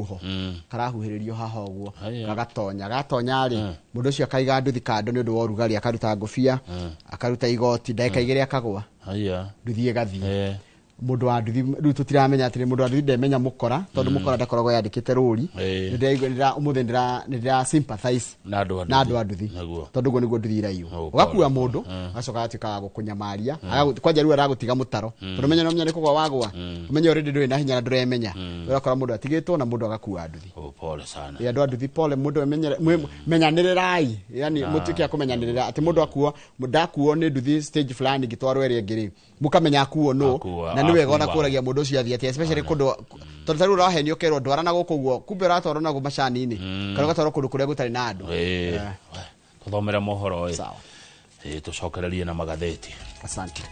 rũhuho karahuhĩrĩrio haha ũguo gagatonya gatonya rĩ mũndũ ũcio akaiga nduthi kando nĩ ũndũ wa ũrugarĩ akaruta ngũbia akaruta igoti ndagĩka igĩrĩ akagwa nduthi ĩgathiĩ mũndũ wa nduthi rĩu tũtiramenya atĩrĩ mũndũ wa nduthi ndemenya mũkora tondũ mũkora ndakoragwo yandĩkĩte rũri nĩndĩraigua ũmũthĩ nĩndĩra sympathize na andũ a nduthi tondũ ũguo nĩguo nduthi iraiywo ũgakua mũndũ agacoka agatuĩka wa gũkũnyamaria kwanja rĩu aragũtiga mũtaro tondũ menya no menya nĩ kũgwa wagwa ũmenye already ndũrĩ na hinya na ndũremenya ũrakora mũndũ atigĩtwo na mũndũ agakua nduthi. Pole sana. Andũ a nduthi pole mũndũ menyanĩrĩrai yani mũtuĩke a kũmenyanĩrĩra atĩ mũndũ akuo ndakuo nĩ nduthi stage fulani ngĩtwarwo ĩrĩa ĩngĩ rĩ mukamenya akuo no na nĩ wega ona kũragia mũndũ ũcio athiĩ atĩa especially kũndũ tondũ ta rĩu ũrahenio ũkerwo ndwara na gũkũ ũguo kumbe ũratwarwo na macani-inĩ kana ũgatwarwo kũndũ kũrĩa gũtarĩ na andũ. Tũthomere mohoro ĩ. Tũcokererie na magathĩti. Asante.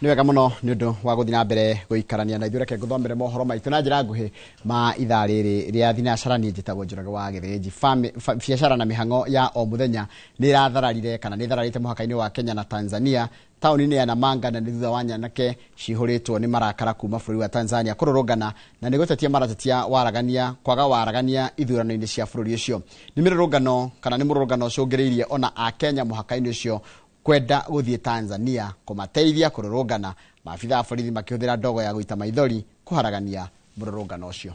Nĩ wega mũno nĩ ũndũ wa gũthiĩ na mbere gũikarania na ithuĩ reke ngũthomere mohoro maitũ na njĩra nguhĩ ma ithaa rĩrĩ rĩa thinacara. Niĩ njĩtagwo Njoroge wa Gĩthĩnji. Biacara na mĩhang'o ya o mũthenya nĩ ĩrathararire kana nĩ ĩthararĩte mũhaka-inĩ wa Kenya na Tanzania taũni-inĩ ya Namanga na nĩ thutha wa nyanake cihũrĩtwo nĩ marakara kuma bũrũri wa Tanzania kũrũrũngana na nĩ gũtetia maratetia waragania kwaga waragania ithurano-inĩ cia bũrũri ũcio. Nĩ mĩrũrũngano kana nĩ mũrũrũngano ũcũngĩrĩirie ona Akenya mũhaka-inĩ ũcio kwenda gũthiĩ Tanzania kũmateithia kũrũrũngana. Maabitha a borithi makĩhũthĩra ndogo ya gũita maithori kũharagania mũrũrũngano ũcio.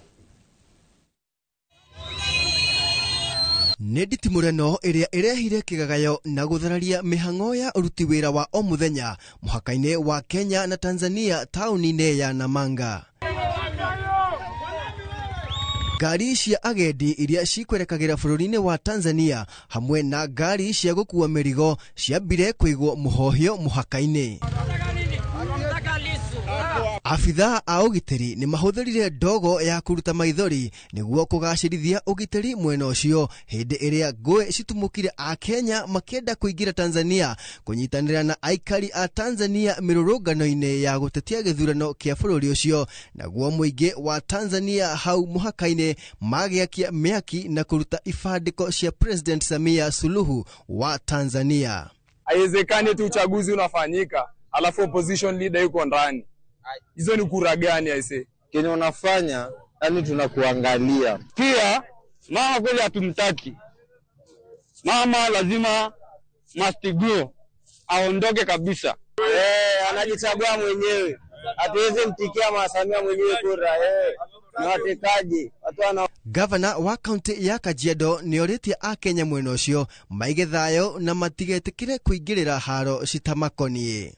Nĩ nditimũrano ĩrĩa ĩrehire kĩgagayo na gũthararia mĩhang'o ya ũruti wĩra wa o mũthenya mũhaka-inĩ wa Kenya na Tanzania taũni-inĩ ya Namanga. Ngari cia agendi iria cikwerekagĩra bũrũri-inĩ wa Tanzania hamwe na ngari cia gũkua mĩrigo ciambire kũigwo mũhohio mũhaka-inĩ. Abithaa a ũgitĩri nĩ mahũthĩrire ndogo ya kũruta maithori nĩguo kũgacĩrithia ũgitĩri mwena ũcio hĩndĩ ĩrĩa ngũĩ citumũkire Akenya makĩenda kũingĩra Tanzania kũnyitanĩra na aikari a Tanzania mĩrũrũngano-inĩ ya gũtetia gĩthurano kĩa bũrũri ũcio. Naguo mũingĩ wa Tanzania hau mũhaka-inĩ magĩakia mĩaki na kũruta ibandĩko cia President Samia Suluhu wa Tanzania. Haiwezekani tu uchaguzi unafanyika alafu opposition leader yuko ndani. Hizo ni kura gani aise? Kenye unafanya yani tunakuangalia. Pia mama kweli hatumtaki. Mama lazima must go. Aondoke kabisa. Anajichagua mwenyewe. Hatuwezi mtikia Mama Samia mwenyewe kura. Ni watekaji. Watu wana Gavana wa kaunti ya Kajiado nĩorĩtie Akenya mwena ũcio maige thayũ na matigetĩkĩre kũingĩrĩra haro citamakoniĩ.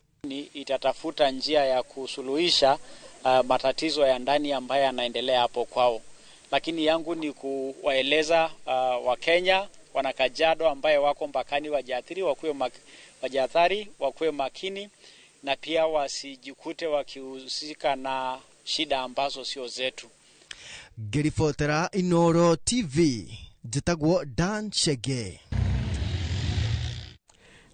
Itatafuta njia ya kusuluhisha matatizo ya ndani ambayo yanaendelea hapo kwao. Lakini yangu ni kuwaeleza Wakenya wana Kajiado ambaye wako mpakani wajiathiri, wakuwe makini na pia wasijikute wakihusika na shida ambazo sio zetu. Ngĩribotera Inoro TV, njĩtagwo Dan Chege.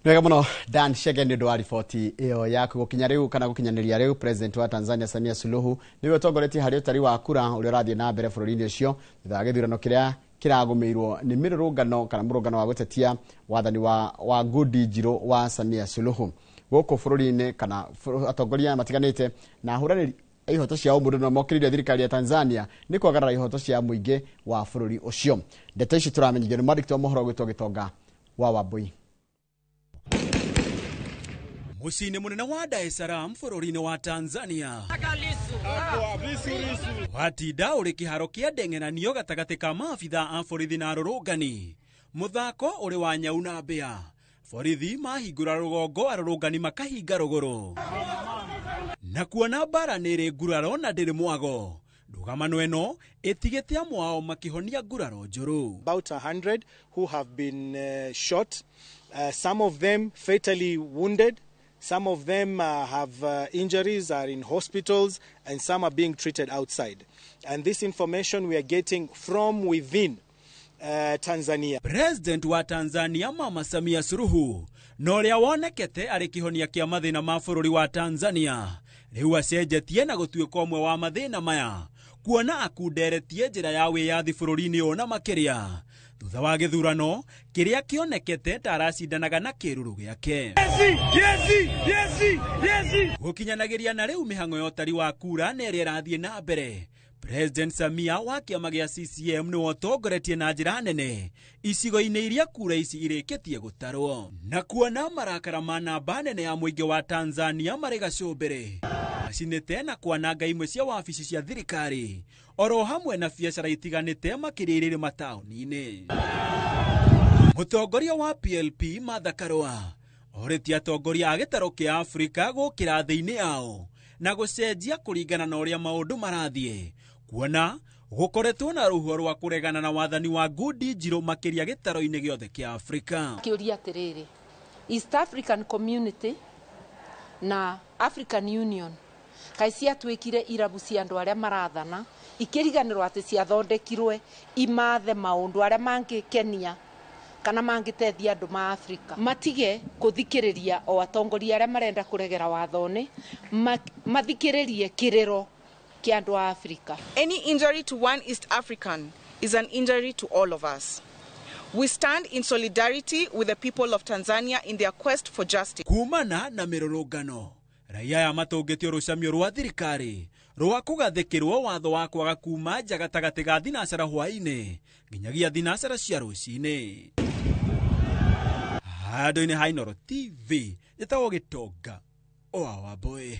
Wega mũno Dan Chege nĩ ũndũ wa riboti ĩyo yaku. Gũkinya rĩu kana gũkinyanĩria rĩu, President wa Tanzania Samia Suluhu nĩwe ũtongoretie harĩ ũtari wa kura ũrĩa ũrathiĩ na mbere bũrũri-inĩ ũcio thutha wa gĩthurano kĩrĩa kĩragũmĩirwo nĩ mĩrũrũngano kana mũrũngano wa gũtetia wathani wa ngũndi njirũ wa Samia Suluhu gũkũ bũrũri-inĩ kana atongoria matiganĩte na ahũranĩri ihoto cia ũmũndũ no mokĩrĩire thirikari ya Tanzania nĩ kwagarara ihoto cia mũingĩ wa bũrũri ũcio. Ndeto ici tũramenyithio nĩ mwandĩki wa mohoro gwĩtwo Gĩtonga wa Wambui. Mũciĩ-inĩ mũnene wa Dar es Salaam bũrũri-inĩ wa Tanzania watinda ũrĩ kĩharo kĩa ndeng'eranio gatagatĩ ka maabitha a borithi na arũrũngani. Mũthako ũrĩ wa nyau na mbĩa. Borithi mahingũra rũgongo, arũrũngani makahinga rũgũrũ. Na kuona mbara nĩ ĩrĩ nguraro na ndĩrĩ mwago. Ndũgamano ĩno ĩtigĩte amwe ao makĩhonia nguraro njũru. About 100 who have been shot, some of them fatally wounded. Some of them have injuries, are in hospitals, and some are being treated outside. And this information we are getting from within Tanzania. President wa Tanzania Mama Samia Suluhu na ũrĩa wonekete arĩ kĩhonia kĩa mathĩna ma bũrũri wa Tanzania rĩu acenjetie na gũtuĩka ũmwe wa mathĩna maya kuona akunderetie njĩra ya wĩyathi bũrũri-inĩ ũyũ na makĩria thutha wa gĩthurano kĩrĩa kĩonekete ta aracindanaga na kĩruru gĩake. Gũkinyanagĩria na rĩu mĩhang'o ya ũtari wa kura na ĩrĩa ĩrathiĩ na mbere, President Samia wa kĩama gĩa CCM nĩwe ũtongoretie na njĩra nene icigo-inĩ iria kura ici irĩkĩtie gũtarwo, na kuona marakara ma namba nene ya mũingĩ wa Tanzania marĩ gacũmbĩrĩ macinĩte na kwananga imwe cia wabici cia thirikari oro hamwe na biacara itiganĩte makĩria irĩ mataũni-inĩ. Mũtongoria wa PLP Martha Karua orĩtie atongoria a gĩtarũ kĩa Afrika gũkĩra thĩ-inĩ yao na gũcenjia kũringana na ũrĩa maũndũ marathiĩ, kuona gũkoretwo na rũhuho rwa kũregana na wathani wa ngundi njirũ makĩria gĩtaro-inĩ gĩothe kĩa Afrika. Kĩũria atĩrĩrĩ, East African Community na African Union kaĩ ciatuĩkire irabu cia andũ arĩa marathana ikĩriganĩrwo atĩ ciathondekirwe imathe maũndũ arĩa mangĩkenia kana mangĩteithia andũ ma Afrika, matige kũthikĩrĩria o atongoria arĩa marenda kũregera wathone, mathikĩrĩrie kĩrĩro kĩa andũ a Afrika. Any injury to one East African is an injury to all of us. We stand in solidarity with the people of Tanzania in their quest for justice. Kumana na mĩrũrũngano, raia aya matũngĩtio rũcamio rwa thirikari rwa kũgathĩkĩrwo watho wa kwaga kuma nja gatagatĩ ga thinacara hwaĩ-inĩ nginyagia thinacara cia rũcinĩ. Handũ-inĩ ha Inooro TV njĩtagwo Gĩtonga wa Wambũi.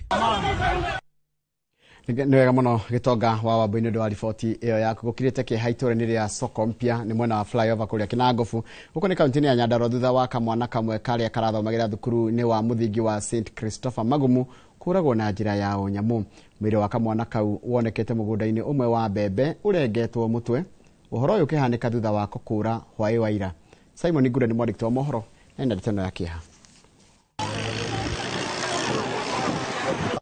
Nĩ wega mũno Gĩtonga wa Wambũi nĩ ũndũ wa riboti ĩyo yaku. Gũkirĩte kĩeha itũũra-inĩ rĩa Soko Mpya nĩ mwena wa flyover kũrĩa Kinangofu gũkũ nĩ kaunti-inĩ ya Nyandarua thutha wa kamwana kamwe karĩa karathomagĩra thukuru-inĩ wa mũthingi wa St Christopher Magumu kũragwo na njĩra ya ũnyamũ. Mwĩrĩ wa kamwana kau wonekete mũgũnda-inĩ ũmwe wa mbembe ũrengetwo mũtwe. Ũhoro ũyũ ũkĩhanĩka thutha wako kũra hwaĩ wa ira. Simon Ngure nĩ mwandĩki wa mohoro na ena ndeto ĩno ya kĩeha.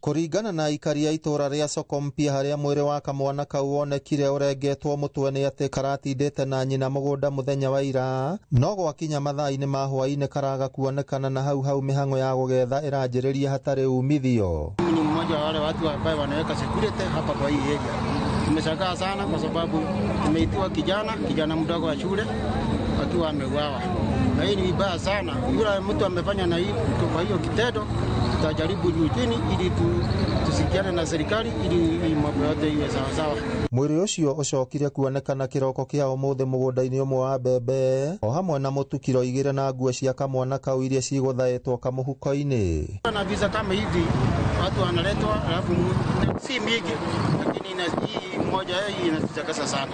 Kũringana na aikari a itũũra rĩa Soko Mpya harĩa mwĩrĩ wa kamwana kau wonekire ũrengetwo mũtwe nĩ atĩ karatindĩte na nyina mũgũnda mũthenya wa ira, no gwakinya mathaa-inĩ ma hwaĩ-inĩ karaga kuonekana na hau hau mĩhang'o ya gũgetha ĩranjĩrĩria hatarĩ umithio. Mimi ni mmoja wa wale watu ambao wanaweka security hapa kwa hii area. Tumeshangaa sana kwa sababu tumeitiwa kijana mdogo wa shule akiwa ameuawa. Na hii ni vibaya sana. Yule mtu amefanya na hii kwa hiyo kitendo, tutajaribu juu chini ili tusikiane na serikali ili mambo yote iwe sawa sawa. Mwĩrĩ ũcio ũcokire kuonekana kĩroko kĩa ũmũthĩ mũgũnda-inĩ ũmwe wa mbembe o hamwe na mũtu kiro 2 na nguo cia kamwana kau iria cigũthaĩtwo kamũhuko-inĩ. Na visa kama hivi watu wanaletwa, alafu si mingi, lakini hii moja hii inatushangaza sana.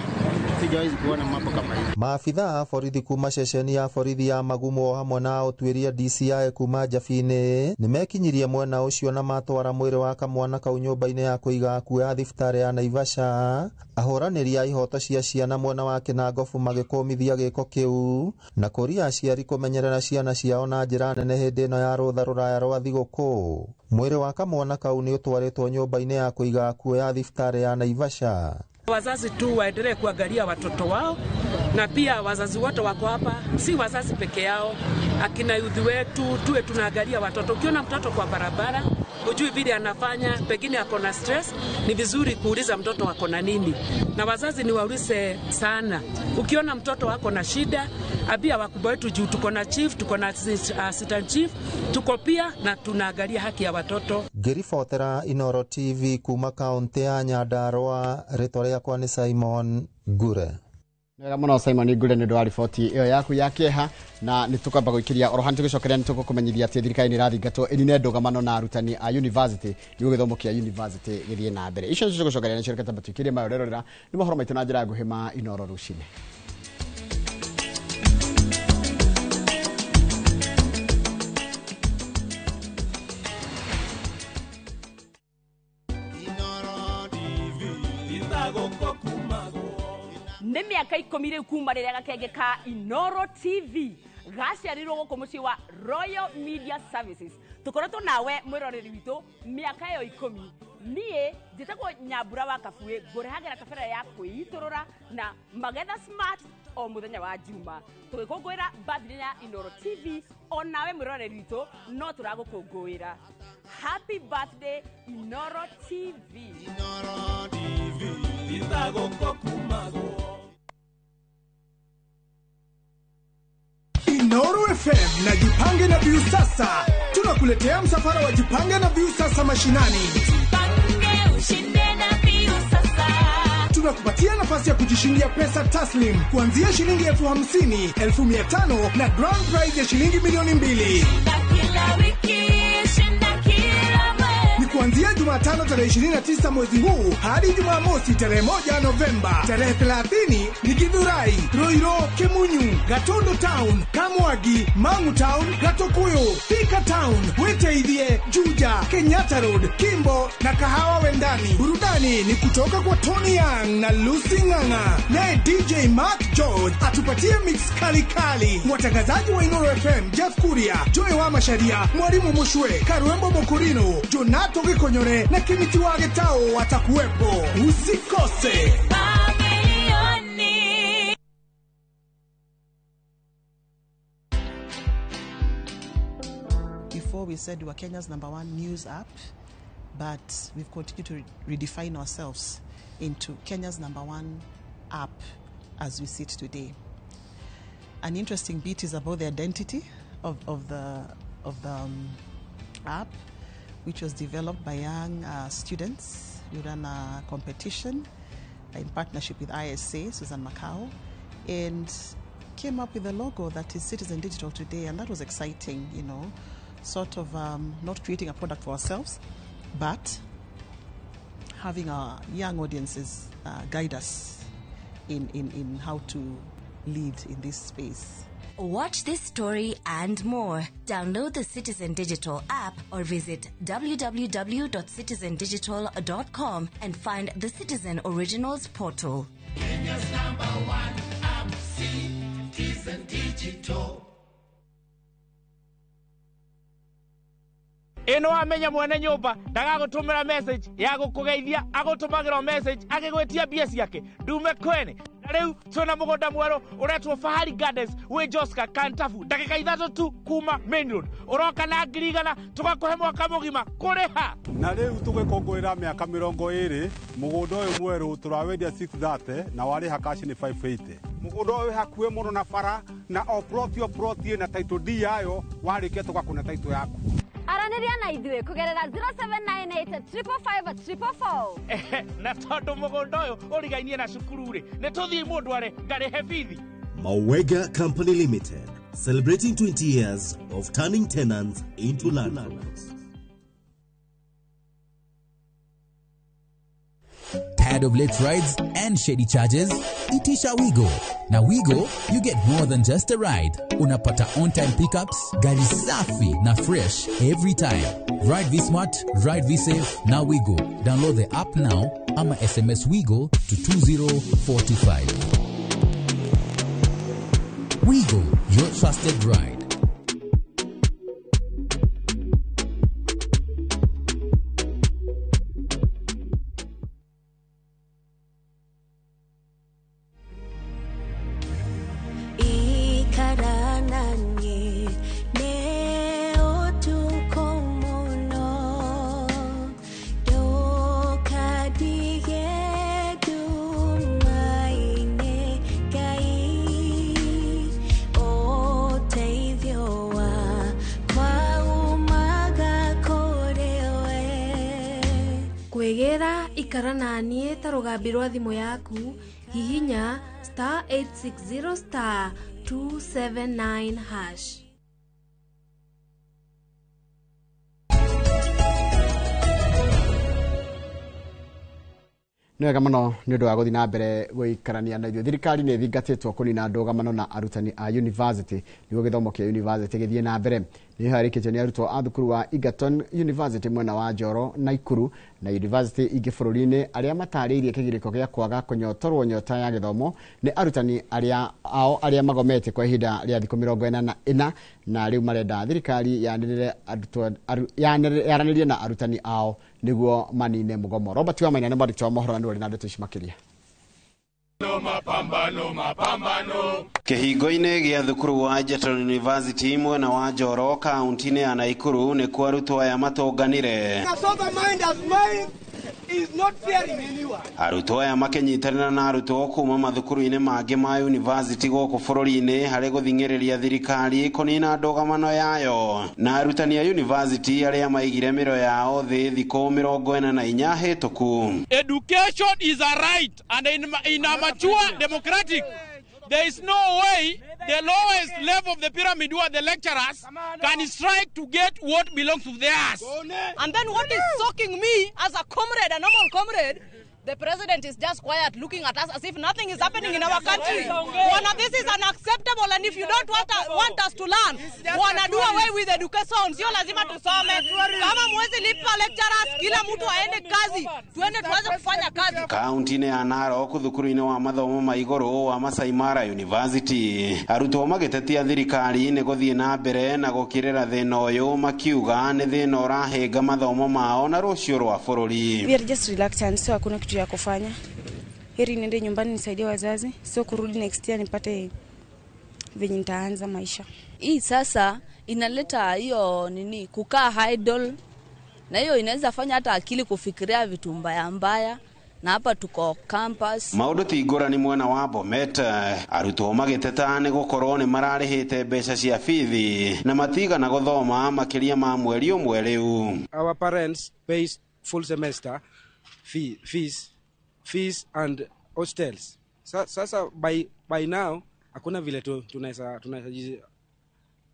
Sijawahi kuona mambo kama hivi. Maabitha a borithi kuma ceceni ya borithi ya Magumu o hamwe na ũtuĩria DCI kuma Njabini nĩmekinyirie mwena ũcio na matwara mwĩrĩ wa kamwana kau nyũmba-inĩ ya kũiga akuũ ya thibitarĩ ya Naivasha. Ahũranĩri a ihoto cia ciana mwena wa Kinangofu magĩkũmithia gĩko kĩu na kũria aciari kũmenyerera ciana ciao na njĩra nene hĩndĩ ĩno ya rũtha rũraya rwa thigũkũ. Mwĩrĩ wa kamwana kau nĩ ũtwarĩtwo nyũmba-inĩ ya kũiga akuũ ya thibitarĩ ya Naivasha. Wazazi tu waendelee kuangalia watoto wao, na pia wazazi wote wako hapa, si wazazi peke yao, akina youth wetu tuwe tunaangalia watoto. Ukiona mtoto kwa barabara hujui vile anafanya, pengine ako na stress, ni vizuri kuuliza mtoto ako na nini. Na wazazi ni waulize sana. Ukiona mtoto wako na shida, abia wakubwa wetu juu tuko na chief, tuko na assistant chief, tuko pia na tunaangalia haki ya watoto. Ngĩribotera Inooro TV kuma kaunti ya Nyandarua, rĩtwa rĩakwa nĩ Simon Ngure. Wega mũno Simon Ngure nĩ ũndũ wa riboti ĩyo yaku ya kĩeha, na nĩ tũkwamba gũikĩria oro hanini tũgĩcokeria nĩ tũgũkũmenyithia atĩ thirikari nĩ ĩrathingatwo ĩnine ndũgamano na arutani a university nĩguo gĩthomo kĩa university gĩthiĩ na mbere. Icio nĩcio tũgũcokeria nĩcio reke tamba tũikĩrie mayo rerorera nĩ mohoro maitũ na njĩra nguhĩ ma Inooro rũcinĩ. Nĩ mĩaka 10 rĩu kuma rĩrĩa gakenge ka Inooro TV gaciarirwo gũkũ mũciĩ wa Royal Media Services. Tũkoretwo nawe mwĩroreri witũ mĩaka ĩyo 10. Niĩ njĩtagwo Nyambura wa Kabuĩ, ngũrehagĩra kabera ya kwĩitũrũra na Magetha Smart o muthenya wa Juma tugikũngũĩra birthday ya Inooro TV onawe mwĩroreri witũ no tũragũkũngũĩra. Happy birthday Inooro TV. Inooro TV itagũkũkumagwo. Inooro FM na Jipange na Viusasa. Tunakuletea msafara wa Jipange na Viusasa mashinani. Jipange ushinde na Viusasa. Tunakupatia nafasi ya kujishindia pesa taslim kuanzia shilingi 50,000, 500,000 na grand prize ya shilingi 2,000,000. Shinda kila wiki, shinda kila mwezi. Ni kuanzia Jumatano tarehe 29 mwezi huu hadi Jumamosi tarehe 1 Novemba. Tarehe 30 ni Githurai, Roiro, Kemunyu, Gatondo Town, Kamwagi, Mangu Town, Gatokuyu, Thika Town, Witeithie, Juja, Kenyatta Road, Kimbo na Kahawa Wendani. Burudani ni kutoka kwa Tony Young na Lucy Ng'ang'a. Naye DJ Mark George atupatie mix kali kali. Watangazaji wa Inooro FM Jeff Kuria, Joy wa Masharia, Mwalimu Mushwe, Karuembo Mokurino, Jonato Gikonyore na Kimiti wa Getao watakuwepo. Usikose. Before we said we were Kenya's #1 news app, but we've continued to redefine ourselves into Kenya's #1 app as we sit today. An interesting bit is about the identity of the app, which was developed by young students. We ran a competition in partnership with ISA, Susan Macau, and came up with a logo that is Citizen Digital today, and that was exciting, you know, sort of not creating a product for ourselves, but having our young audiences guide us in how to lead in this space. Watch this story and more. Download the Citizen Digital app or visit www.citizendigital.com and find the Citizen Originals portal. Kenya's #1 app, Citizen Digital. Ino amenya mwene nyumba ndagagũtũmĩra message ya gũkũgeithia, agũtũmagĩra message agĩgwĩtia mbia ciake ndume kwene. Na rĩu twĩna mũgũnda mwerũ ũretwo Fahari Gardens wĩ Joska Kantafu, ndagĩka 3 tu kuma main road. Ũroka na 100,000 tũgakũhe mwaka mũgima kũrĩha. Na rĩu tũgĩkũngũĩra mĩaka 20 mũgũnda ũyũ mwerũ tũrawendia 630 na warĩha cash nĩ 580. Mũgũnda ũyũ wĩ hakuhĩ mũno na bara na o plot o plot ĩna title deed yayo, warĩkia tũgakũne title yaku. Aranĩria na ithuĩ kũgerera 0798 555 444. Na tondũ mũgũnda ũyũ ũrigainie na cukuru rĩ, nĩ tũthiĩ mũndũ are ngarĩhe bithi. Mawega Company Limited, celebrating 20 years of turning tenants into landlords. Tired of late rides and shady charges? Itisha Wigo. Na Wigo, you get more than just a ride. Unapata on-time pickups, gari safi na fresh every time. Ride V-Smart, ride V-Safe, na Wigo. Download the app now ama SMS Wigo to 20425. Wigo, your trusted ride. Kwĩgĩra ikara na niĩ ta rũgambi rwa thimũ yaku, hihinya *860 *279#. Nĩ wega mũno nĩ ũndũ wa gũthiĩ na mbere gũikarania na ithuĩ. Thirikari nĩ ĩthingatĩtwo kũnina ndũgamano na arutani a university nĩguo gĩthomo kĩa university gĩthiĩ na mbere. Nĩ harĩkĩtio nĩ arutwo a thukuru wa Egerton University mwena wa Njoro, Naikuru na university ingĩ bũrũri-inĩ arĩa matarĩirie kĩgirĩko gĩa kwaga kũnyotorwo nyota ya gĩthomo nĩ arutani arĩa ao arĩa magomete kwa ihinda rĩa thikũ 44 na rĩu marenda thirikari yaranĩrie na arutani ao nĩguo manine mũgomo. Robert Wamaina nĩ mwandĩki wa mohoro na nĩwe ũrĩ na ndeto ici makĩria. Mapambano, mapambano. Kĩhingo-inĩ gĩa thukuru wa Egerton University mwena wa Njoro kaunti-inĩ ya Naikuru nĩkuo arutwo aya matũnganire. Arutwo aya makĩnyitanĩra na arutwo kuma mathukuru-inĩ mangĩ ma university gũkũ bũrũri-inĩ harĩ gũthing'ĩrĩria thirikari kũnina ndũgamano yayo na arutani a university arĩa maigire mĩro yao thĩ thikũ 44 hĩtũku. Education is a right, and in a mature democratic, there is no way the lowest level of the pyramid, who are the lecturers, can strike to get what belongs to theirs. And then what is shocking me as a comrade, a normal comrade, the president is just quiet looking at us as if nothing is happening in our country. Bwana, this is unacceptable, and if you don't want us to learn, wana do away with education. Sio lazima tusome. Kama mwezi lipa lecturers, kila mtu aende kazi. Tuende tuanze kufanya kazi. Kaunti-inĩ ya Narok thukuru-inĩ wa mathomo ma igũrũ wa Masai Mara University, arutwo magĩtetia thirikari nĩ gũthiĩ na mbere na gũkirĩra thĩna ũyũ, makiuga nĩ thĩna ũrahĩnga mathomo mao na rũciũ rwa bũrũri. We are just reluctant, so hakuna kitu ya kufanya. Heri niende nyumbani nisaidie wazazi, sio kurudi next year nipate venye nitaanza maisha. Hii sasa inaleta hiyo nini, kukaa idle, na hiyo inaweza fanya hata akili kufikiria vitu mbaya mbaya. Na hapa tuko campus. Maũndũ ti ngũrani mwena wa Bomet, arutwo magĩteta nĩ gũkorwo nĩ mararĩhĩte mbeca cia bithi na matigana gũthoma makĩria ma mweri ũmwe rĩu. Our parents pays full semester fees and hostels. Sasa by now hakuna vile tunaweza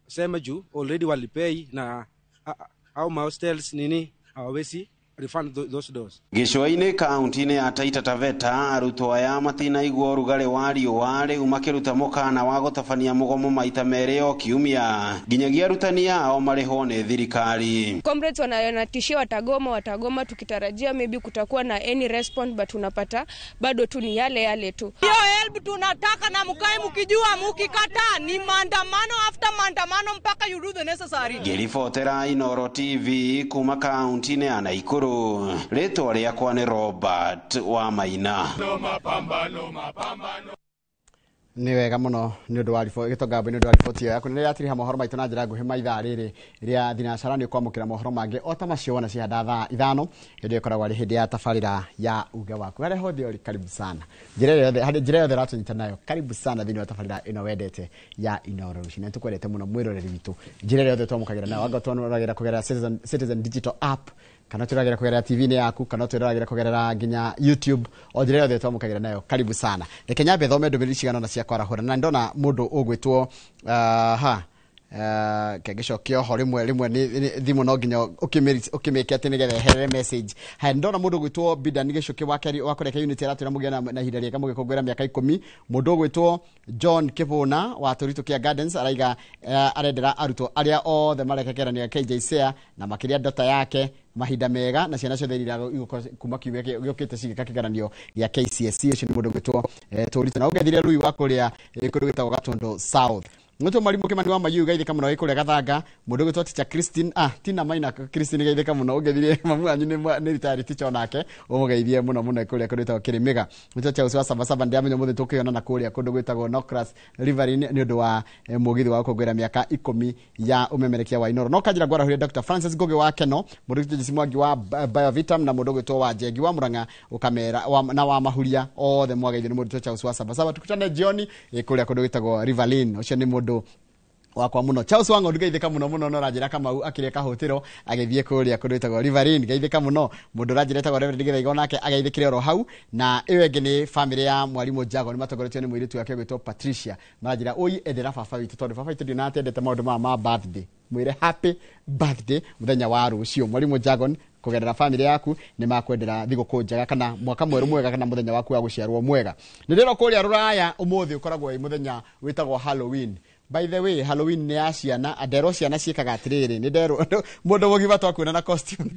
sema juu already walipay na au ma hostels nini hawawezi refund those doors. Gĩcũa-inĩ kaunti-inĩ ya Taita Taveta, arutwo aya matinaigua ũrugarĩ wa riũa rĩu makĩruta mũkana wa gũtabania mũgomo maita merĩ o kiumia nginyagia arutani ao marĩhwo nĩ thirikari. Comrades wanatishia watagoma, tukitarajia maybe kutakuwa na any response, but unapata bado tu ni yale yale tu. Hiyo help tunataka, na mkae mkijua mkikataa ni maandamano after maandamano mpaka you do the necessary. Ngĩribotera Inooro TV kuma kaunti-inĩ ya Naikuru, rĩtwa rĩakwa nĩ Robert wa Maina. Nĩ wega mũno nĩ ũndũ wa gĩtonga nĩ ũndũ wa riboti ĩyo yaku. Nĩ yatiriha mohoro maitũ na njĩra nguhĩ ma ithaa rĩrĩ rĩa thinacara. Nĩ ũkwamũkĩra mohoro mangĩ o ta macio wona cihanda thaa 5, hĩndĩ ĩyo ĩkoragwo arĩ hĩndĩ ya tabarĩra ya uge waku. Harĩa hothe ũrĩ, karibu sana. Njĩra yothe ũratũnyita nayo, karibu sana thĩinĩ wa tabarĩra ĩno wendete ya Inooro Rũcinĩ. Nĩ tũkwendete mũno mwĩroreri witũ. Njĩra ĩrĩa yothe twamũkagĩra nayo, anga twanũragĩra kũgerera Citizen Digital App, kana twĩroragĩra kũgerera TV-inĩ yaku, kana twĩroragĩra kũgerera nginya YouTube, o njĩra yothe twamũkagĩra nayo, karibu sana. Reke nyambe thome ndũmĩrĩri cigana ũna cia kwarahũra, na ndona mũndũ ũgwĩtwo kĩngĩcokio ho rĩmwe rĩmwe nĩ thimũ no nginya ũkĩmĩke atĩ nĩgetha eherere message. Haya, ndona mũndũ ũgwĩtwo Bidan Gĩcũkĩ wa kũrĩa Unity aratwĩra mũgĩe na ihinda rĩega mũgĩkũngũĩra mĩaka 10. Mũndũ ũgwĩtwo John Kĩbũna wa Tũritũ Kĩa Gardens araiga arendera arutwo arĩa othe mareka kĩgeranio gĩa KJSEA na makĩria ndota yake mahinda mega, na ciana ciothe iria igũkorwo kuma kiumia gĩũkĩte cigĩka kĩgeranio gĩa KCSE. Ũcio nĩ mũndũ ũgwĩtwo Tũritũ. Na ũngethire Rui wa kũrĩa kũndũ gwĩtagwo Gatũndũ South. Mũtũ mwarimu Kimani wa Mayu geithĩka mũno kũrĩa Gathanga. Mũndũ ũgwĩtwo teacher Christine, Tina Maina Christine geithĩka mũno, ũngethire mamu wanyu nĩ retired teacher onake, ũmũgeithie mũno mũno kũrĩa kũndũ gwĩtagwo Kĩrĩmĩga. Mũtũ Charles wa Sabasaba ndĩramenya ũmũthĩ tũkĩonana kũrĩa kũndũ gwĩtagwo Nocras Riverine nĩ ũndũ wa mũgithi wa gũkũngũĩra mĩaka 10 ya ũmemerekia wa Inooro. No kanjĩra ngwarahũria Dr. Francis Ngugi wa Keno, mũndũ ũgwĩtwo Jesse Mwangi wa Biovitam, na mũndũ ũgwĩtwo wa Njengi wa Murang'a ũkamera na wa Mahuria, othe mwageithio nĩ mũndũ Charles wa Sabasaba. Tukutane jioni kũrĩa kũndũ gwĩtagwo Riverine. Ũcio nĩ mũndũ wakwa mũno. Charles Wang'ondu geithĩka mũno mũno, no ũranjĩra Kamau akĩrĩa kahũtĩro agĩthiĩ kũrĩa kũndũ gwĩtagwo Riverine, geithĩka mũno. Mũndũ ũranjĩra etagwo Reverend Gĩthaiga onake ageithĩkĩre oro hau. Na ĩyo ĩngĩ nĩ famĩlĩ ya mwarimũ Jago, nĩ matongoretio nĩ mũirĩtu wake ũgwĩtwo Patricia. Maranjĩra ũi endera baba witũ, tondũ baba witũ ndionaga atendete maũndũ maya ma birthday. Mwĩre happy birthday mũthenya wa rũciũ. Mwarimũ Jagon kũgerera famĩlĩ yaku nĩ makwendera thigũkũ njega, kana mwaka mwerũ mwega, kana mũthenya waku wa gũciarwo mwega. Nĩ ndĩrona kũrĩa Rũraya ũmũthĩ ũkoragwo wĩ mũthenya wĩtagwo Halloween. By the way, Halloween nĩ ya ciana, nderwo ciana ciĩkaga atĩrĩrĩ, nĩ nderwo mũndũ mũgima twakuona na costume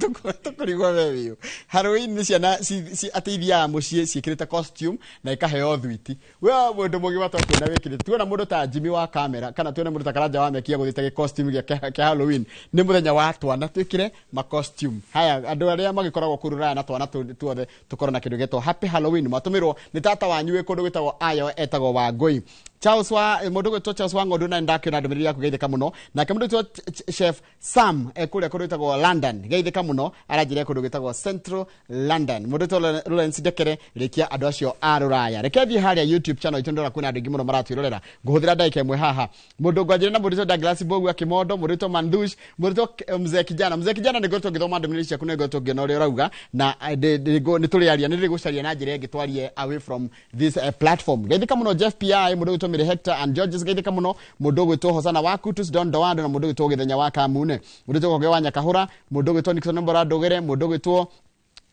tũkũrigwo we wĩũ. Halloween nĩ ciana atĩ ithiaga mũciĩ ciĩkĩrĩte costume na ikaheo thwiti. We mũndũ mũgima twakuona wĩkĩrĩte, tuona mũndũ ta Jimmy wa kamera kana tuone mũndũ ta Karanja wa Mekia gũthiĩte gĩ costume gĩa Halloween, nĩ mũthenya wa twana twĩkĩre ma costume. Haya, andũ arĩa magĩkoragwo kũu rũraya na twana tuothe tũkorwo na kĩndũ gĩtwo happy Halloween. Matũmĩrwo nĩ tata wanyu wĩ kũndũ gwĩtagwo Ayo etagwo Wangũi. Charles wa mũndũ gwĩtwo Charles wa Ng'ondu na ndakĩona ndũmĩrĩri yaku, geithĩka mũno. Nake mũndũ gwĩtwo Chef Sam kũrĩa kũndũ gwĩtagwo London, geithĩka mũno, aranjĩra kũndũ gwĩtagwo Central London. Mũndũ gwĩtwo Lawrence Ndekere, rĩkia andũ acio a rũraya. Reke thiĩ harĩa YouTube channel itũ, ndĩrona kwĩna andũ aingĩ mũno maratwĩrorera. Ngũhũthĩra ndagĩka ĩmwe haha. Mũndũ ngwanjĩra na mũndũ gwĩtwo Douglas Mbogu Akĩmondo, mũndũ gwĩtwo Mandush, mũndũ gwĩtwo Mzee Kijana. Mzee Kijana, nĩ ngoretwo ngĩthoma ndũmĩrĩri ciaku, nĩ ngoretwo ngĩona ũrĩa ũrauga na nĩ tũrĩaria, nĩ ndĩrĩgũcaria na njĩra ĩngĩ twarie away from this platform. Geithĩka mũno Jeff PI, mũndũ gwĩtwo Mary Hector and Georges, geithĩka mũno mũndũ gwĩtwo Hosana wa Kutus Don Dowando na mũndũ gwĩtwo Gĩthenya wa Kamune, mũndũ gwĩtwo Koge wa Nyakahũra, mũndũ gwĩtwo Nixon Mbora Ndũgĩre, mũndũ gwĩtwo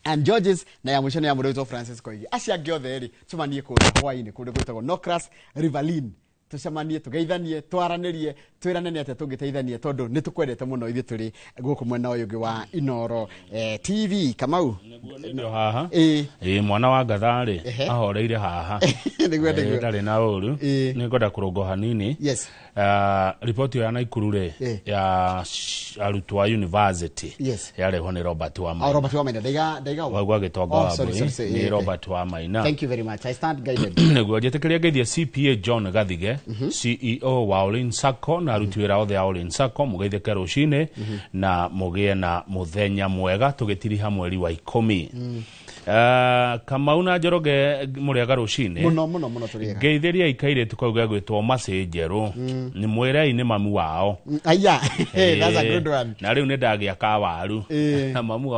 and Georges, na ya mũico nĩ ya mũndũ gwĩtwo Francis Koigi. Acio angĩ othe rĩ, tũcemanie kũrĩa hwaĩ-inĩ kũndũ gwĩtagwo Nocras Riverlin, tũcemanie, tũgeithanie, twaranĩrie, twĩrane nĩ atĩa tũngĩteithania, tondũ nĩ tũkwendete mũno ithuĩ tũrĩ gũkũ mwena ũyũ ũngĩ wa Inoro TV. Kamau. Ndio haha. Ĩĩ. Ĩĩ, mwana wa ngatha rĩ, ahoreire haha. Nĩguo, nĩguo. Ndarĩ na ũru. Nĩ ngwenda kũrũngwo hanini. Riboti ĩyo ya Naikuru rĩ, ya arutwo a university, yarehwo nĩ Robert wa Oh, Maina. Robert wa Maina, ndaiga ndaiga ũũ. Waigua gĩtonga Oh, wa sorry, mbũri sorry, sorry. nĩ Robert wa Maina. Thank you very much, I stand guided. Nĩguo njĩtĩkĩria ngeithie CPA John Gathige, CEO wa Olin Sacco, na aruti wĩra othe a Olin Sacco, mũgeithĩke rũcinĩ na mũgĩe na mũthenya mwega tũgĩtiriha mweri wa 10. Kamau na Njoroge, mũrĩaga rũcinĩ? Mũno mũno mũno, tũrĩega. Ngeithĩriai kairĩtu kau gegwĩtwo Macĩ Njerũ, nĩ mwĩrei nĩ mamu wao. Aya, that's a good one. Na rĩu nĩ ndagĩa kawaru. Mamu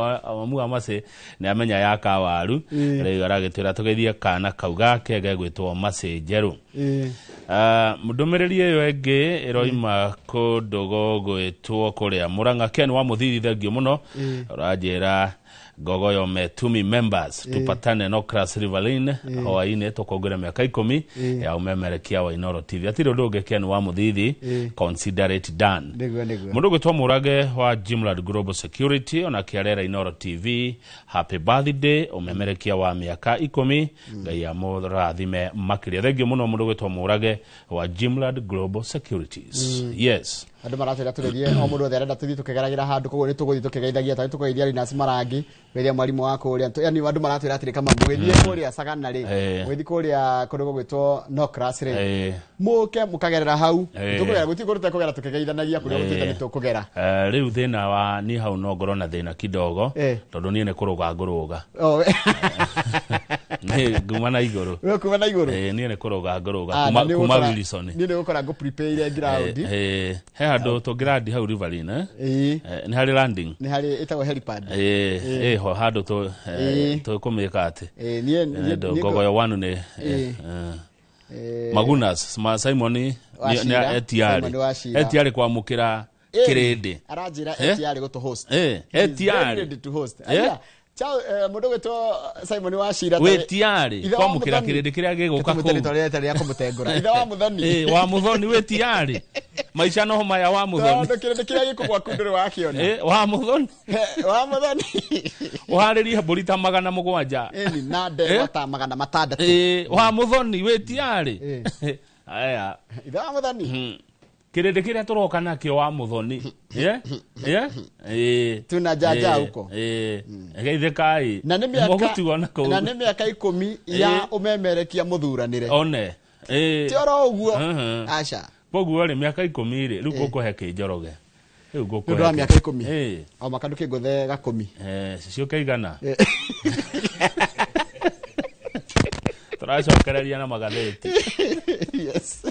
wa Macĩ nĩ amenya ya kawaru. Rĩu aragĩtwĩra tũgeithie kana kau gake gegwĩtwo Macĩ Njerũ. Ndũmĩrĩri ĩyo ĩngĩ ĩroima kũndũ gũgwĩtwo kũrĩa Mũrang'a, Ken wa Mũthiri, thengio mũno. Ũranjĩra Ngogoyo Metumi members tupatane Nocras Riverlin hwaĩ-inĩ tũkũngũĩre mĩaka 10 ya ũmemerekia wa Inoro TV. Atirĩ ũndũ ũngĩ, Ken wa Mũthithi, consider it done. Nĩguo, nĩguo. Mũndũ ũgwĩtwo Mũrage wa Jimlad Global Security ona kĩarera Inoro TV happy birthday, ũmemerekia wa mĩaka 10, Ngai amũrathime makĩria. Thengio mũno mũndũ ũgwĩtwo Mũrage wa Jimlad Global Securities. Yes. Andũ maratwĩra tũgerie o mũndũ othe arenda tũthiĩ tũkĩgeragĩra handũ, koguo nĩ tũgũthiĩ tũkĩgeithagia, tarĩ tũkũgeithia Linus Marangi, geithia mwarimũ wa kũrĩa, yani andũ maratwĩra atĩrĩ, kama mũgĩthiĩ kũrĩa Sagana rĩ, mũgĩthiĩ kũrĩa kũndũ gũgwĩtwo Nocras rĩ, mũke mũkagerera hau. Tũkũgera gũtirĩ kũndũ tũtekũgera tũkĩgeithanagia, kũrĩa gũtuĩte nĩ tũkũgera. Rĩu thĩna wa niĩ hau no ngorwo na thĩna kidogo, tondũ niĩ nĩ kũrũga ngũrũga. Oh, Niĩ nguma na igũrũ. We kuma na igũrũ? Niĩ nĩ kũrũga ngũrũga Ah, kuma na nĩ kuma Wilson. Niĩ nĩ gũkora ngũ prepare ground. He handũ tũngĩrandi hau Riverine, eh? Nĩ harĩ landing. Nĩ harĩ ĩtagwo helipad. Ĩho handũ tũkũmĩka atĩ. Niĩ Ngogoyo wanu nĩ Magunas ma Simon nĩ Wachira, etiarĩ. Simon Wachira. Etiarĩ kwamũkĩra kĩrĩndĩ. Aranjĩra etiarĩ gũtũ host. He is very Etiarĩ. ready to host. Aya, Ciao, mũndũ ũgwĩtwo Simon Wachira Wĩ tiarĩ Ithe wa kwamũkĩra Mũthoni. kĩrĩndĩ kĩrĩa gĩgũka Tũmũte kũu. rĩtwa rĩrĩa rĩa kũmũtengũra. Ithe wa Mũthoni. Wa Mũthoni wĩ tiarĩ. Maica no maya wa Mũthoni. Tondũ kĩrĩndĩ kĩrĩa gĩkũ gwaku ndũrĩ wakĩona. Wa Mũthoni. Wa Mũthoni. Ũharĩrie mbũri ta 700. Ĩni, na ndegwa ta 600. Wa Mũthoni wĩ tiarĩ. Aya. Ithe wa Mũthoni. Kĩrĩndĩ kĩrĩa tũroka nakĩo wa Mũthoni. Tuna jaja huko. Geithĩkai. Na nĩ mĩaka Mũgũtigwo na kũu. na nĩ mĩaka 10 ya ũmemerekia mũthuranĩre. One. Ti oro ũguo. Aca. Koguo rĩ, mĩaka 10 rĩ, rĩu ngũkũhe kĩnjoroge. Rĩu ngũkũhe. Nĩ ũndũ wa mĩaka 10. O mwaka ndũkĩngũthe gakũmi. Ciũke igana. Tũracokereria na magathĩti. Yes.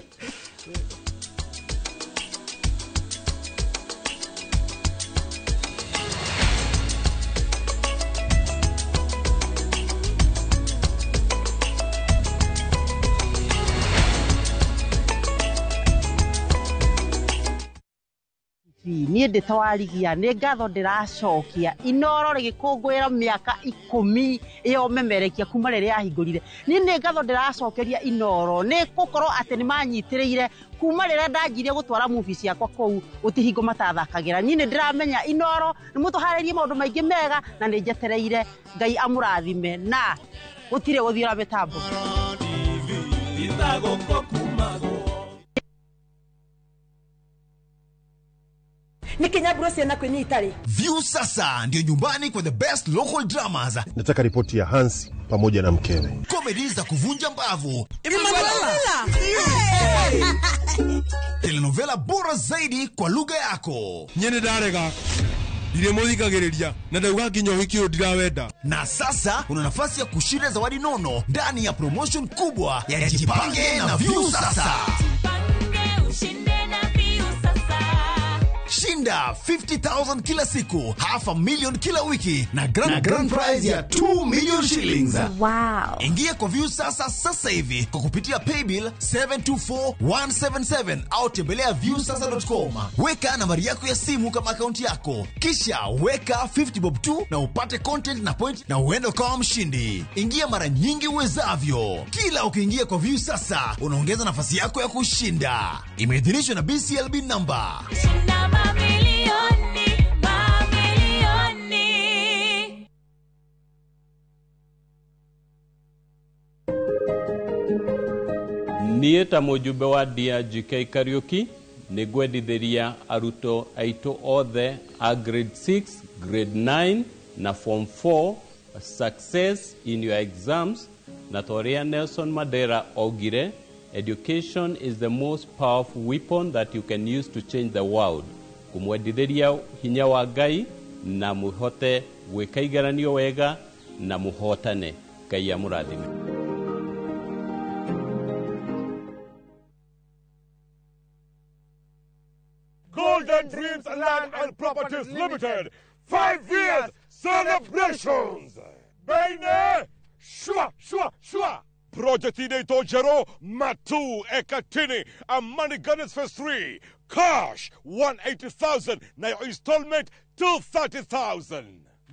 Niĩ ndĩ ta warigia nĩ ngatho ndĩracokia Inoro rĩgĩkũngũĩra mĩaka 10 ĩyo memerekia kuma rĩrĩa yahingũrire. Niĩ nĩ ngatho ndĩracokeria Inoro nĩ gũkorwo atĩ nĩ manyitĩrĩire kuma rĩrĩa ndanjirie gũtwara movie ciakwa kũu gũtihingo matathakagĩra. Niĩ nĩ ndĩramenya Inoro nĩ mũtũharĩrie maũndũ maingĩ mega na nĩ njetereire Ngai amũrathime na gũtirĩ gũthiũra mĩtambo. View sasa ndio nyumbani kwa the best local dramas. Nataka ripoti ya Hans pamoja na mkewe. Comedy za kuvunja mbavu. Telenovela bora zaidi kwa lugha yako. Nyene darega. Ndiremuthikagiriria na ndauga nginya uhiki uyu ndirawenda. Na sasa una nafasi ya kushinda zawadi nono ndani ya promotion kubwa ya Jipange na View Sasa. Jipange ushinde na View Sasa. Shinda 50,000 kila siku, 500,000 kila wiki na grand prize ya 2 million shillings. Wow. Ingia kwa View Sasa sasa hivi kwa kupitia paybill 724177 au tembelea viewsasa.com. Weka nambari yako ya simu kama akaunti yako. Kisha weka 50 bob 2 na upate content na point na uende kama mshindi. Ingia mara nyingi uwezavyo. Kila ukiingia kwa View Sasa unaongeza nafasi yako ya kushinda. Imeidhinishwa na BCLB number. Shinda mamilioni, mamilioni. Niĩ ta mũjumbe wa DRGK Kariuki nĩ ngwendithĩria arutwo aitũ othe a grade 6, grade 9 na form 4 success in your exams, na ta ũrĩa Nelson Mandela augire, education is the most powerful weapon that you can use to change the world. Kumwendithĩria hinya wa Ngai na mũhote gwĩka igeranio wega na mũhotane. Ngai amũrathime. Golden Dreams Land and Properties Limited, 5 years celebrations. Bene, shua, shua, shua. Project inaitwa Jero Matu Ekatini, Amani Gardens Phase 3, cash 180,000 na your installment 230,000.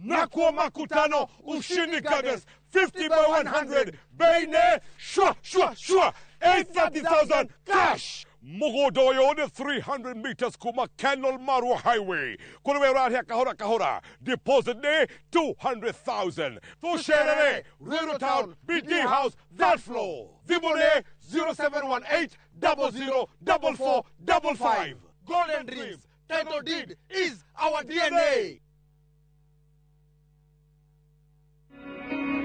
Nakuwa Makutano Ushindi Gardens 50 by 100, Bene, shua, shua, shua, 830,000 cash. Mugodoyo ni 300 meters kuma Kenol Marua Highway. Kule urahia kahora kahora. Deposit ni 200,000. Tusherere, Ruiru Town, BD House, that floor. Thimũ 0718 00 44 55. Golden Dreams, title deed is our DNA.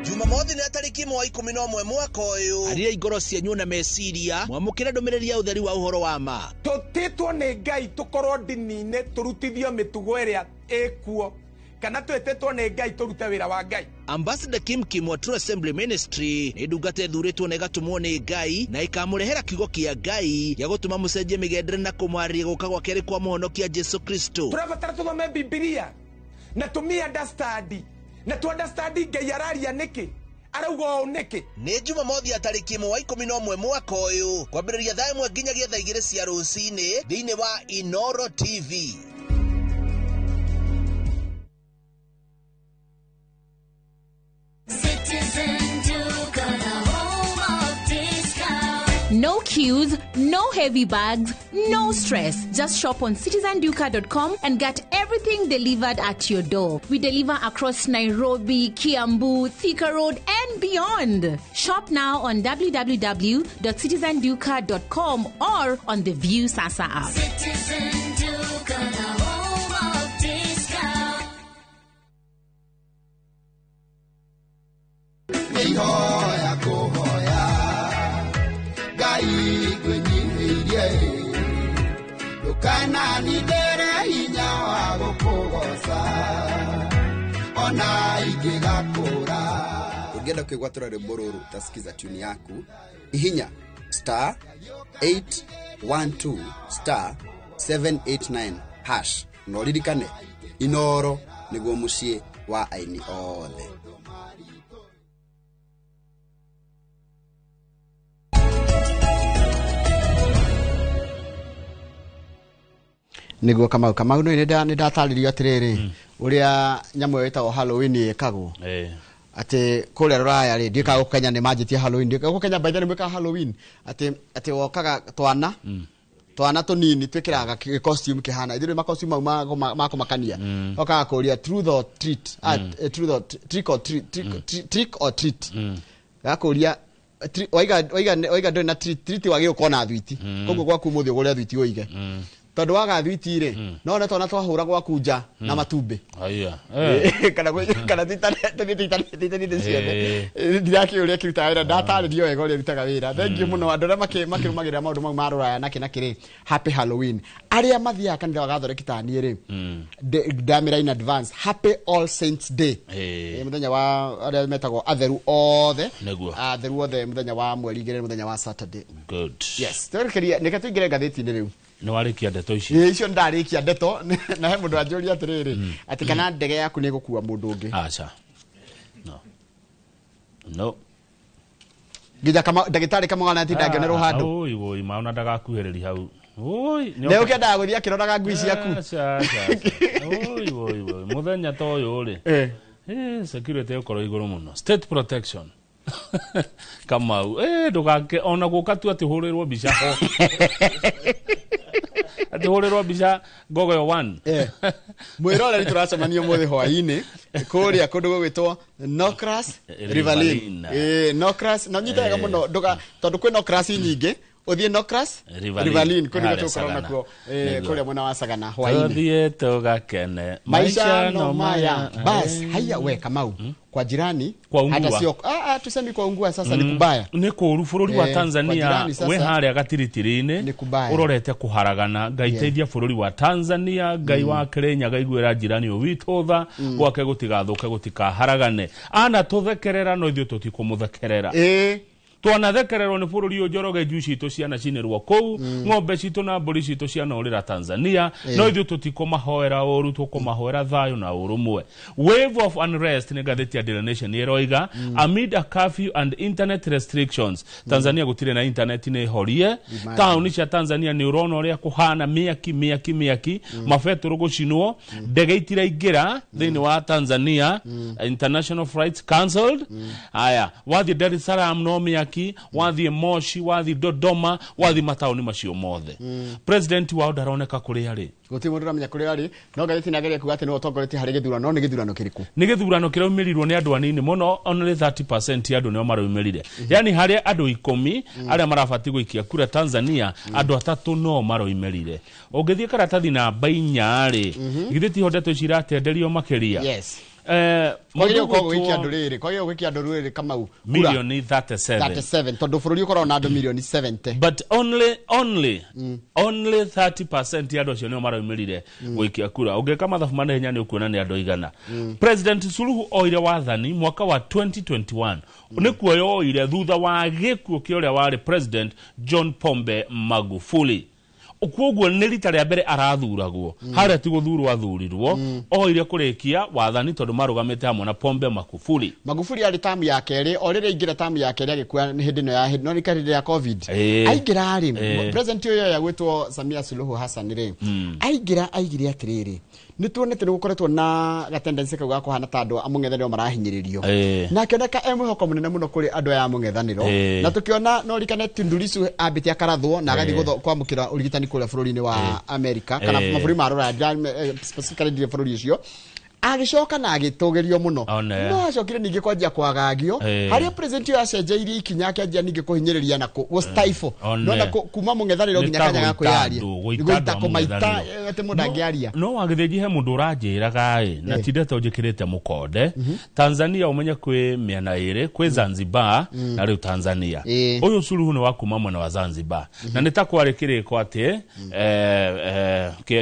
Jumamothi nĩ tarĩki 1 wa 11 mwaka ũyũ. Arĩria ngoro cianyu na meciria mwamũkĩre ndũmĩrĩri ya ũtheri wa ũhoro wa ma. Tũtĩtwo nĩ Ngai tũkorwo ndini-inĩ tũrutithio mĩtugo ĩrĩa ĩkuo kana twĩtĩtwo nĩ Ngai tũrute wĩra wa Ngai. Ambassador Kim Kim wa True Assembly Ministry nĩ ndungata ĩthurĩtwo na ĩgatũmwo nĩ Ngai na ĩkamũrehera kiugo kĩa Ngai gĩa gũtũma mũcenjie mĩgendere na kũmwarĩria gũka gwa kerĩ kwa mũhonokia Jesu Kristo. Tũrabatara tũthome Bibilia na tũmĩ understand na tu understand Ngai araria nĩkĩ arauga ũũ nĩkĩ. Nĩ Jumamothi ya tarĩki 1 wa 11 mwaka ũyũ kwambĩrĩria thaa 1 nginyagia thaa 2 cia rũcinĩ thĩinĩ wa Inoro TV. No queues, no heavy bags, no stress. Just shop on citizenduka.com and get everything delivered at your door. We deliver across Nairobi, Kiambu, Thika Road, and beyond. Shop now on www.citizenduka.com or on the View Sasa app. Citizen Duka, the home of discount. Ũngĩenda kwĩgwatĩra rwĩmbo rũrũ utasikiza tune yaku ihinya star 812 star 789 hash na ũririkane Inoro nĩguo mũciĩ wa aini othe. Niguo Kamau no nĩ ndatarĩrio atĩrĩrĩ ũrĩa nyamũ ĩyo ĩtagwo Halloween ĩkagwo atĩ kũrĩa rũraya rĩ ndiũkaga gũkũ Kenya nĩ manjĩtie Halloween, ndiũkaga gũkũ Kenya by the way nĩ mwĩkaga Halloween atĩ wokaga twana twana tũnini twĩkĩraga costume kĩhana ithuĩ ma costume mau ma kũmakania okaga kũria truth or treat, truth or trick or treat, trick or treat, gakũria waiga ndũrĩ na treat wagĩrĩirwo gũkorwo na thwiti, koguo gwaku ũmũthĩ ũgũre thwiti ũige tondu waga thwiti rĩ no ne twana twahũra gwaku nja na matumbĩ kana tũthiĩte ciothe ndirakĩũria kĩrutaga wĩra ndatarĩrio wega ũrĩa ĩrutaga wĩra. Thank you mũno andũ arĩa makĩrũmagĩrĩra maũndũ mau ma rũraya nakĩ na kĩrĩ. Happy Halloween. Arĩa mathiaga kanitha wa Gathoreki ta niĩ rĩ ndamĩra in advance Happy All Saints Day, mũthenya wa arĩa metagwo atheru othe, atheru othe mũthenya wa mweri 2 mũthenya wa Saturday. Good. Yes, twerekeria nĩke tũingĩre ngathĩti-inĩ rĩu. Nĩ warĩkia ndeto ici? Ĩĩ, icio ndarĩkia ndeto na he mũndũ anjũria atĩrĩrĩ atĩ kana ndege yaku nĩ ĩgũkua mũndũ ũngĩ. Aca. No. No. Nginya ndagĩtarĩ Kamau atinda ngĩonerwo handũ. Oi oi, maona ndagakuhĩrĩria hau. Oi, nĩ ũkĩendaga gũthiĩ akĩroraga ngui ciaku. Aca, aca. Oi oi oi, mũthenya ta ũyũ rĩ. Security ĩgũkorwo igũrũ mũno. State protection. Kamau, ndũgake ona gũka tu atĩ hũrĩrwo mbica ho. Atĩ hũrĩrwo mbica Gogoyo 1. Mwĩroreri tũracemania ũmũthĩ hwaĩ-inĩ kũrĩa kũndũ gũgwĩtwo Nocras Riverlin. Nocras na nyita wega mũno ndũga tondũ kwĩ Nocras nyingĩ ũthiĩ Nocras Riverlin kũrĩa tũkorwo nakuo kũrĩa mwena wa Sagana hwaĩ-inĩ. Tũthiĩ tũgakene maisha no maya. Bas haya we Kamau kwa jirani hata sio tusemi kwa ungua sasa ni kubaya ni kũru bũrũri wa Tanzania we harĩa gatiritiri-inĩ ũrorete kũharagana. Ngai teithia bũrũri wa Tanzania, Ngai wa Kĩrĩnyaga iguĩra jirani ũyũ witũ tha gwake gũtigathũke gũtikaharagane. Ana tũthekerera no ithuĩ tũtikũmũthekerera. Twanathekererwo nĩ bũrũri ũyũ Njoroge, njui citũ cianacinĩrwo kũu, ng'ombe citũ na mbũri citũ cianorĩra Tanzania, no ithuĩ tũtikũmahoera ũru, tũkũmahoera thayũ na ũrũmwe. Wave of unrest nĩ ngathĩti ya Daily Nation ĩroiga amid a curfew and internet restrictions. Tanzania gũtirĩ na internet nĩ horie. Taũni cia Tanzania nĩ ũrona ũrĩa kũhana mĩaki mĩaki mĩaki, mabetũrũ gũcinwo, ndege itiraingĩra thĩinĩ wa Tanzania, international flights cancelled. Aya, wathiĩ Dar es Salaam no mĩaki, wathiĩ Moshi, wathiĩ Dodoma, wathiĩ mataũni macio mothe. President wao ndaroneka kũrĩa arĩ. Gũtirĩ mũndũ ũramenya kũrĩa arĩ, no ngathĩti nĩageria kuga atĩ nĩwe ũtongoretie harĩ gĩthurano, no nĩ gĩthurano kĩrĩkũ? Nĩ gĩthurano kĩraumĩrirwo nĩ andũ anini mũno, only 30% ya andũ nĩo maraumĩrire. Yani harĩ andũ 10 arĩa marabatiĩ gũikia kura Tanzania, andũ 3 no maraumĩrire. Ũngĩthiĩ karatathi namba 4 rĩ, githĩ tiho ndeto ici iratenderio makĩria? Yes. Kwagĩrĩirwo gũkorwo gũgĩikia andũ rĩrĩ, kwagĩrĩirwo gũikia andũ rĩrĩ Kamau milioni 37. 37 tondũ bũrũri ũkoragwo na andũ milioni 70. But only 30% ya andũ acio nĩo maraumĩrire gũikia kura. Ũngĩka mathabu ma naihenya nĩ ũkuona nĩ andũ aigana. President Suluhu oire wathani mwaka wa 2021. Nĩ kuoya oire thutha wa gĩkuũ kĩa ũrĩa warĩ President John Pombe Magufuli. Koguo nĩ rita rĩa mbere arathuragwo harĩa ti gũthurwo athurirwo, oire kũrĩkia wathani tondũ marũgamĩte hamwe na Pombe Magufuli. Magufuli arĩ tamu ya kerĩ, o rĩrĩa aingĩra tamu ya kerĩ agĩkua hĩndĩ ĩno ya no nĩ hĩndĩ ya COVID. Aingĩra rĩ, president ũyũ ya gwĩtwo Samia Suluhu Hassan rĩ, aingĩra aigire atĩrĩrĩ, nĩ tuonete nĩ gũkoretwo na gatendency kau ga kũhana ta andũ a mũng'ethanĩro marahinyĩrĩrio na akĩoneka e mwĩhoko mũnene mũno kũrĩ andũ aya a mũng'ethanĩro, na tũkĩona no ririkane Tundu Lissu ambĩte akarathwo na agathiĩ kwamũkĩra ũrigitani kũrĩa bũrũri-inĩ wa America kana mabũrũri ma rũraya, specifically ndirĩ bũrũri ũcio. Agĩcoka na agĩtũgĩrio mũno, no acokire ningĩ kwanjia kwagagio harĩa president ũyũ acenjeirie ikinya akĩanjia ningĩ kũhinyĩrĩria na gũstifle nona kuma mũng'ethanĩro nginya kanya ga kwĩyaria gũita kũmaita atĩ mũndũ angĩaria. No wagĩthĩnji he mũndũ ũranjĩraga ĩ na ti ndeto njĩkĩrĩte mũkonde. Tanzania ũmenye kwĩ mĩena ĩrĩ, kwĩ Zanzibar na rĩu Tanzania. Ũyũ Suluhu nĩ wa kuma mwena wa Zanzibar na nĩ ta kwarĩ kĩrĩko atĩ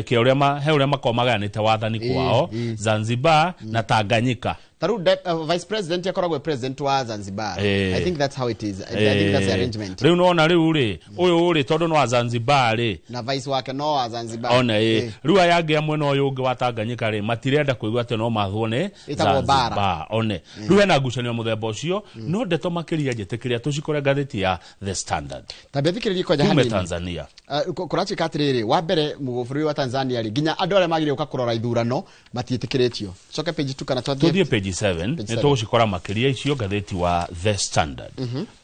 he ũrĩa makoragwo magayanĩte wathani kwao Zanzibar na Tanganyika. Taru vice president akoragwo president wa Zanzibar. I think that's how it is. I think that's the arrangement. Riu nona riu ri uyu ri tondu no wa Zanzibar ri na vice wake no wa Zanzibar. Ona riu aya angi a mwena uyu ungi wa Tanganyika ri matirenda kuigua ati no mathwo ni Zanzibar. One riu hena ngucanio muthemba ucio no ndeto makiria njitikiria tucikore ngathiti ya The Standard. Tambia thikiririe kwanja hanini Tanzania. Kuratuika atiriri wa mbere bũrũri wa Tanzania ri nginya andu aria magire guka kurora ithurano matiitikiritio. Coke page 2 kana tuthie page 7 ni tugucikora makiria icio ngathiti wa The Standard.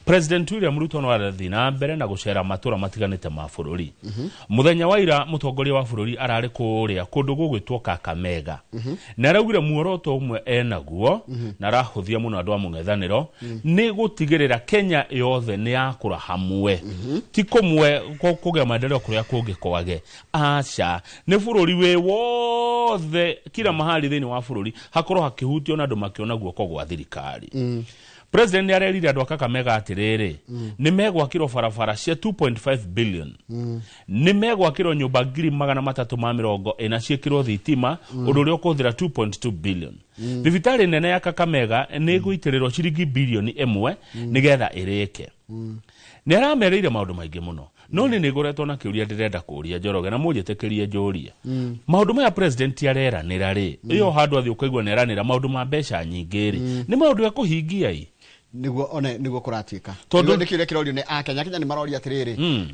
President William Ruto no arathi na mbere na gucera matura matiganite ma bururi. Muthenya wa ira mutongoria wa bururi arari kuria kundu gugwitwo Kakamega. Na araugire muoroto umwe enaguo na arahuthia muno andu a mung'ethaniro ni gutigirira Kenya yothe ni yakura hamwe. Ti kumwe kugia maendeleo kuria kungi kwage. Aca ni bururi wi wothe kila mahali thiini wa bururi hakorwo hakihutio na andu makiona guoko gwa thirikari. President ni arerire andu a Kakamega atiriri ni megwakirwo barabara cia 2.5 billion. Ni megwakirwo nyumba 340 ciikirwo thitima undu uria ukuhuthira 2.2 billion. Thibitari nene ya Kakamega ni iguitirirwo ciringi bilioni 1 nigetha irike. Ni aramereire maundu maingi muno no ni nigoretwo na kiuria ndirenda kuria Njoroge na munjitikirie njurie. Maundu maya president areranira ri iyo handu athi ukaigua neranira maundu ma mbeca nyingi ri ni maundu ya kuhingia i niguo one niguo kuratuika tondu ni kiuria kirorio ni akenya Kenya ni maroria atiriri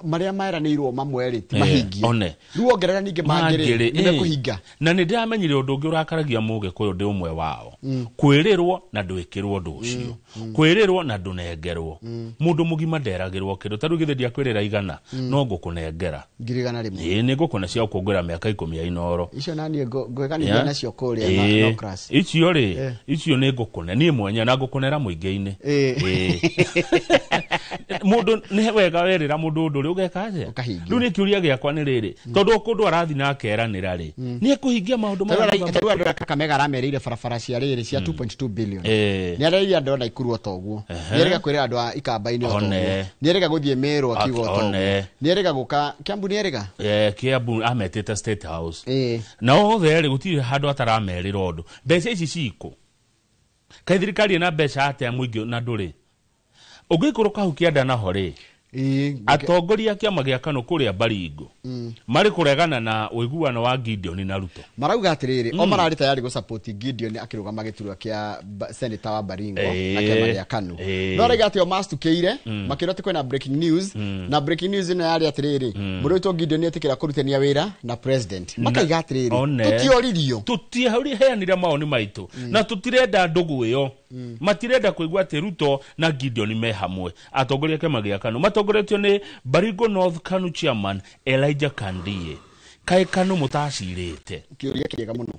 maria maeranirwo mamwe ri ti mahingie one riu ongerera ningi mangiri ni mekuhinga. Na ni ndiramenyire undu ungi urakaragia Mugikuyu ndi umwe wao kwirirwo na ndwikirwo undu ucio kwirirwo na ndunengerwo mundu mugima nderagirwo kindu taru githi ndiakwirira igana no ngukunengera 100,000 ii ni ngukune cia ukungwira miaka 10 ya Inoro icio nanie ngwekanithia nacio kuria no class icio ri icio ni ngukune nie mwenya na ngukunera muingi. Mundu ni wega werira mundu undu ri ugeka atia riu ni kiuria giakwa ni riri tondu kundu arathi na akeranira ri ni ekuhingia maundu maya. Taru andu a Kakamega aramereire barabara cia riri cia 2.2 billion. Ni arerire andu a Nakuru o toguo, ni erega kwirira andu a Ikamba-ini o toguo, ni erega guthie Meru akiuga o toguo, ni erega guka Kiambu, ni erega Kiambu ametete State House na othe ri gutire handu ataramerira undu. Mbeca ici ciku kai thirikari na mbeca atia muingi na nduri ungikuruka hau kianda naho ri atongoria kiama gia KANU kuria Baringo mari kuregana na uiguano wa Gideon na Ruto. Marauga atiriri o marari tayari gu support Gideon akirugama giturwa kia senator wa Baringo na kiama gia KANU. No rega ati o mastukeire makira ati kwina breaking news na breaking news ino yari atiriri muruto Gideon etikira kurutania wira na president. Makaiga atiriri tutioririo tutiheanire maoni maitu na tutirenda ndugu iyo. Matirenda kuigua ati Ruto na Gideon me hamwe. Atongoria kiama gia KANU matongoretio ni Baringo North KANU chairman Elijah Kandie. Kae KANU mutacirite kiuria kiega muno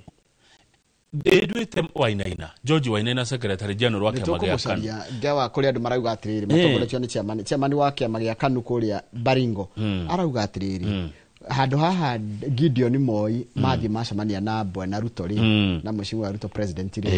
nduite Wainaina George Wainaina secretary general wa kiama gia KANU ngawa kuria andu marauga atiriri matongoretio ni chairman wa kiama gia KANU kuria Baringo arauga atiriri handu haha Gideon Moi mathi macemania na bwana Ruto ri na mheshimiwa Ruto president ri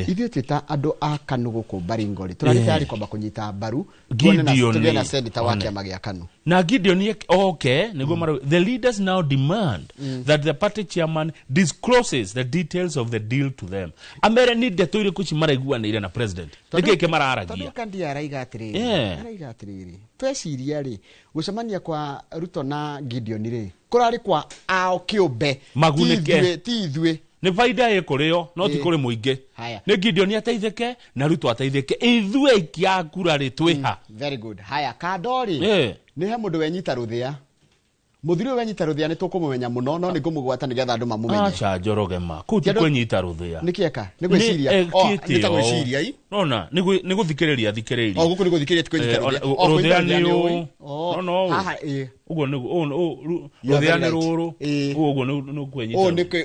ithuĩ twĩ ta andũ a KANU gũkũ Baringo ri tũrarĩ tayari kwamba kũnyita mbaru tuone na tũgĩe na senator wa kiama gĩa KANU na Gideon okay niguo the leaders now demand that the party chairman discloses the details of the deal to them. Amere ni ndeto irĩkũ ci maraiguanĩire na president nĩkĩ kĩ mararagia tondu Kandi araiga atiriri tweciria ri gucemania kwa Ruto na Gideon ri kurari kwa ao kiumbe magunike ti ithuĩ ni faida ĩkũrĩo no ti kũrĩ mũingĩ nĩ Gideon ateithĩke na Ruto ateithĩke ithuĩ aikia kura rĩ twĩha. Very good. Haya kando rĩ nĩ he mũndũ wenyita rũthĩa muthiri ũyũ wenyita rũthĩa nĩ tũkũmũmenya mũno no nĩ ngũmũgwata nĩgetha andũ mamũmenye. Aca Njoroge ma kũu ti kwĩnyita rũthĩa nĩ kĩeka nĩ gwĩciria nĩ ta gwĩciria i nona nĩ gũthikĩrĩria thikĩrĩria o gũkũ nĩ gũthikĩrĩria ti kwĩnyita rũthĩa rũthĩa nĩ ũ no haha ĩ ũguo nĩ rũthĩa nĩ rũrũ ũguo nĩ kwĩnyita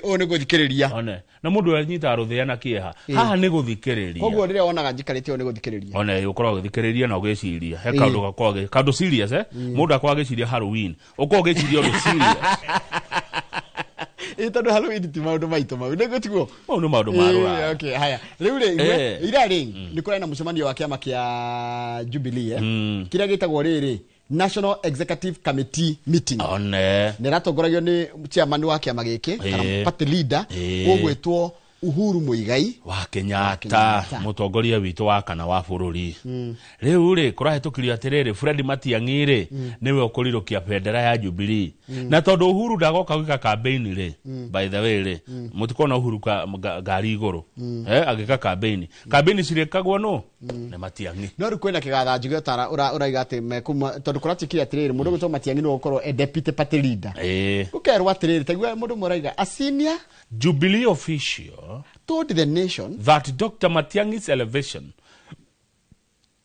ũũ nĩ gũthikĩrĩria one na mũndũ anyita rũthĩa na kĩeha haha nĩ gũthikĩrĩria koguo rĩrĩa wonaga njikarĩte ũũ nĩ gũthikĩrĩria one ũkoragwo ũgĩthikĩrĩria na ũgĩciria he kaũndũ gakoragwo kaũndũ serious mũndũ akoragwo agĩciria Halloween ũkoragwo ũgĩciria ũndũ serious tondu Halloween ti maundu maitu mau niguo tiguo mau ni maundu ma ruraya. Okay haya riu ri ira ri ni kũrarĩ na mũcemanio wa kĩama kĩa Jubilee kĩrĩa gĩtagwo rĩrĩ National Executive Committee meeting. One nĩ ratongoragio nĩ chairman wa kĩama gĩkĩ kana party leader ũgwĩtwo Uhuru Muigai wa Kenyatta mutongoria witũ wa kana wa bũrũri. Rĩu rĩ kũrahĩtũkirio atĩrĩrĩ, Fred Matiang'i rĩ nĩwe ũkũrirũkia bendera ya Jubilee. Na tondũ Uhuru ndagoka gwĩka campaign rĩ, by the way rĩ, mũtikona Uhuru ngari igũrũ agĩka campaign. Campaign cirĩkagwo no nĩ Matiang'i. No rĩu kwĩna kĩgatha njuge ũraiga atĩ mekuma tondũ kũratuĩkire atĩrĩrĩ, mũndũ ũgwĩtwo Matiang'i nĩwe ũgũkorwo e deputy party leader. Gũkerwo atĩrĩrĩ, taigua mũndũ ũmwe ũraiga a senior Jubilee official told the nation that Dr. Matiang'i's elevation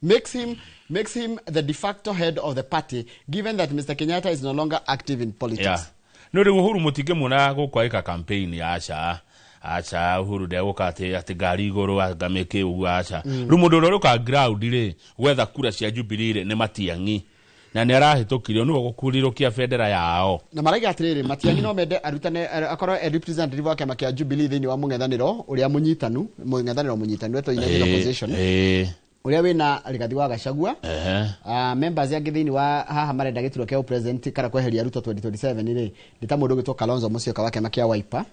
makes him the de facto head of the party, given that Mr. Kenyatta is no longer active in politics. Yeah. No rĩu Uhuru mũtingĩmuona gũkũ agĩka campaign, aca aca, Uhuru ndegũka atĩ ngari igũrũ angamĩke ũguo, aca. Rĩu mũndũ ũrĩa ũrĩũka ground rĩ gwetha kura cia Jubilee rĩ nĩ Matiang'i, na nĩ arahĩtũkirio nĩwe gũkurirũkia bendera yao. Na maraiga atĩrĩrĩ, Matiang'i no mende arutane akorwo e representative wa kĩama kĩa Jubilee thĩinĩ wa mũng'ethanĩro ũrĩa mũnyitanu, mũng'ethanĩro mũnyitanu wetwo United Opposition, ũrĩa wĩna Rigathi wa Gachagua. Members angĩ thĩinĩ wa haha marenda gĩturwa kĩa president kana kweheria Ruto 2027 rĩ nĩ ta mũndũ ũgwĩtwo Kalonzo Musyoka wa kĩama kĩa Wiper,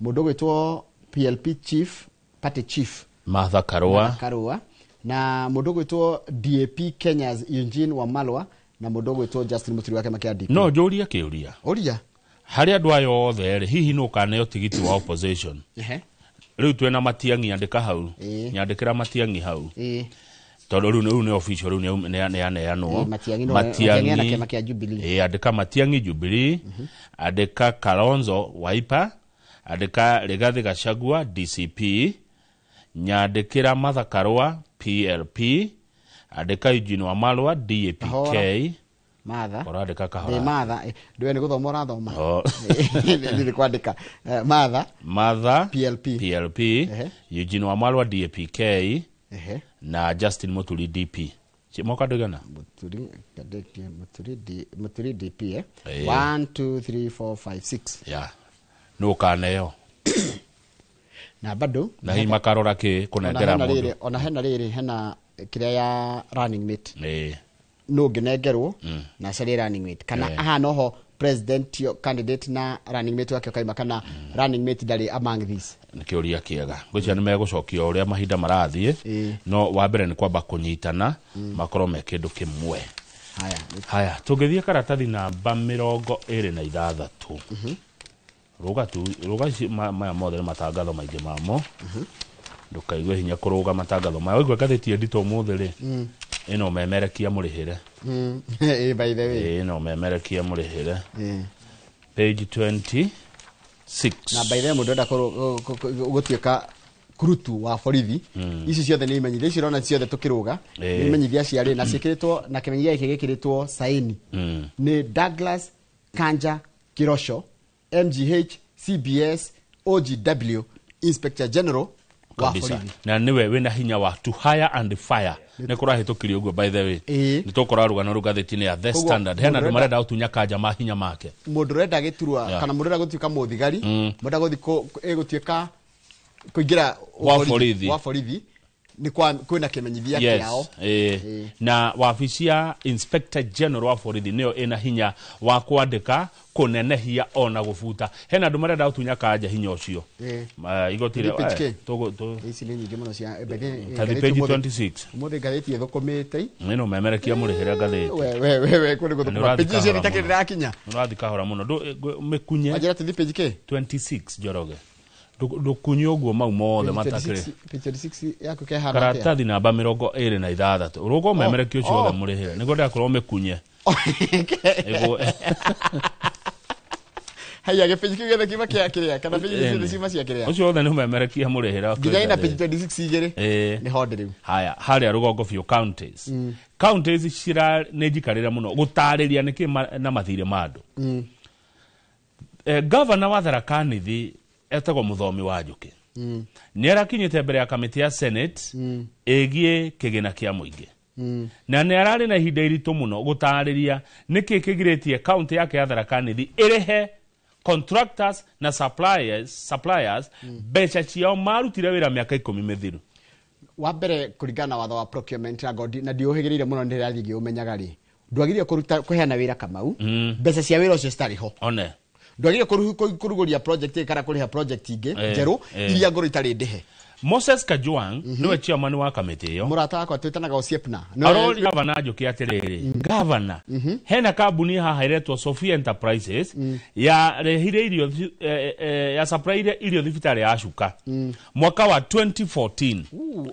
mũndũ ũgwĩtwo PLP chief, party chief Martha Karua, na mũndũ ũgwĩtwo DAP Kenya's Eugene Wamalwa, na mũndũ ũgwĩtwo Justin Muturi wa kĩama kĩa DP. No njũrie kĩũria. Ũria. Harĩ andũ aya othe rĩ, hihi nũ ũkaneo tigiti wa opposition? Rĩu twĩna Matiang'i, andĩka hau. Nyandĩkĩra Matiang'i hau. Tondũ rĩu nĩ official, rĩu nĩ aneanwo. Matiang'i na kĩama kĩa Jubilee. Andĩka Matiang'i Jubilee, andĩka Kalonzo Wiper, andĩka Rigathi Gachagua DCP, nyandĩkĩra Martha Karua PLP, andĩka Eugene Wamalwa DAPK. Martha. Ũrandĩka kahora. Martha, ndũĩ nĩ gũthoma ũrathoma. Nĩ kwandĩka. Martha PLP, Eugene Wamalwa DAPK, na Justin Muturi DP. Moka ndũigana? Muturi DP, 1 2 3 4 5 6. Yeah. Nũ ũkaneo? Na bado na hihi makarora kĩ kũnengera mũndũ. Ona hena rĩrĩ, hena kĩrĩa ya running mate. No ngĩnengerwo na acarie running mate kana aha noho president candidate na running mate wake ũkaima, kana running mate ndarĩ among these. Nĩ kĩũria kĩega. Ngwĩciria nĩ megũcokia o ũrĩa mahinda marathiĩ, no wa mbere nĩ kwamba kũnyitana makorwo me kĩndũ kĩmwe. Haya, tũngĩthiĩ karatathi namba 26. Rũga tu, rũga ici maya mothe nĩ matangatho maingĩ mamo. Ndũkaigue hinya kũrũga matangatho maya. Waigua ngathĩti nditũ ũmũthĩ rĩ, ĩno memerekia mũrĩhĩre. By the way. Ĩno memerekia mũrĩhĩre. Page 26. Na by the way mũndũ enda gũtuĩka kurutu wa borithi, ici ciothe nĩ imenyithia, ici ũrona ciothe tũkĩrũga, nĩ imenyithia ciarĩ na ciĩkĩrĩtwo na kĩmenyithia gĩkĩ gĩkĩrĩtwo saini nĩ Douglas Kanja Kirosho, MGH CBS OGW Inspector General wa borithi. Na niwe wĩna hinya wa to hire and fire. Nĩ kũrahĩtũkirio ũguo by the way. Nĩ tũkora rũgano rũu ngathĩti-inĩ ya The Standard. Hena andũ marenda gũtunya Kanja mahinya make. Mũndũ ũrenda gĩturwa kana mũndũ ũrenda gũtuĩka mũthigari, mũndũ ũrenda gũthiĩ gũtuĩka kũingĩra wa borithi nĩ kwĩna kĩmenyithia kĩao. Na wabici ya Inspector General wa borithi nĩyo ĩna hinya wa kwandĩka, kũnenehia ona gũbuta. Hena andũ marenda gũtunya Kanja hinya ũcio. Igoti rĩ ici nĩ nyingĩ mũno cia page 26. Ũmũthĩ ngathĩti ĩthũkũmĩte. Ĩno memerekia mũrĩhĩre ngathĩti. We kũrĩ gũthũkũma. Page icio nĩ irakinya. Nĩ ũrathiĩ kahora mũno. Mĩkunye. Wanjĩra tũthiĩ page kĩ? 26 Njoroge. Ndũkunye ũguo mau mothe matakĩrĩ. Page 26 yaku kehana. Karatathi namba 26. Ũrũga ũmemerekie ũcio wothe mũrĩhĩre. Nĩguo ndakorwo mĩkunye. Haya, gĩpage kĩu gĩothe kiuma kĩa kĩrĩa kana page ciothe ciuma cia kĩrĩa. Ũcio wothe nĩ ũmemerekia mũrĩhĩre. Nginya ina page 26 igĩrĩ. Nĩ honde rĩu. Haya, harĩa rũgongo biũ counties. Counties cira nĩ njikarĩre mũno gũtarĩria nĩkĩ na mathirĩ ma andũ. Governor wa Tharaka Nithi etagwo Mũthomi wa Njũkĩ. Nĩ arakinyĩte mbere ya kamĩtĩ ya Senate ĩgiĩ kĩgĩna kĩa mũingĩ. Na nĩ ararĩ na ihinda iritũ mũno gũtarĩria nĩkĩ kĩgirĩtie county yake ya Tharaka Nithi ĩrĩhe contractors na suppliers mbeca ciao marutire wĩra mĩaka 10 mĩthiru. Wa mbere kũringana na watho wa procurement na ngodi na ndiũhĩgĩrĩire mũno nĩ ndĩrathiĩ ngĩũmenyaga rĩ, ndwagĩrĩire kũruta kũheana wĩra Kamau mbeca cia wĩra ũcio citarĩ ho. One. Ndwagire kuruguria project kana kuriha project ingi njeru iria ngoro itari ndihe. Moses Kajwang niwe chairman wa kamiti iyo. Murata wakwa twitanaga Osiepna. Arori gavana Njoki atiriri. Gavana hena kambuni haha iretwo Sophia Enterprises ya rehire irio ya supplyire irio thibitari ya Cuka mwaka wa 2014.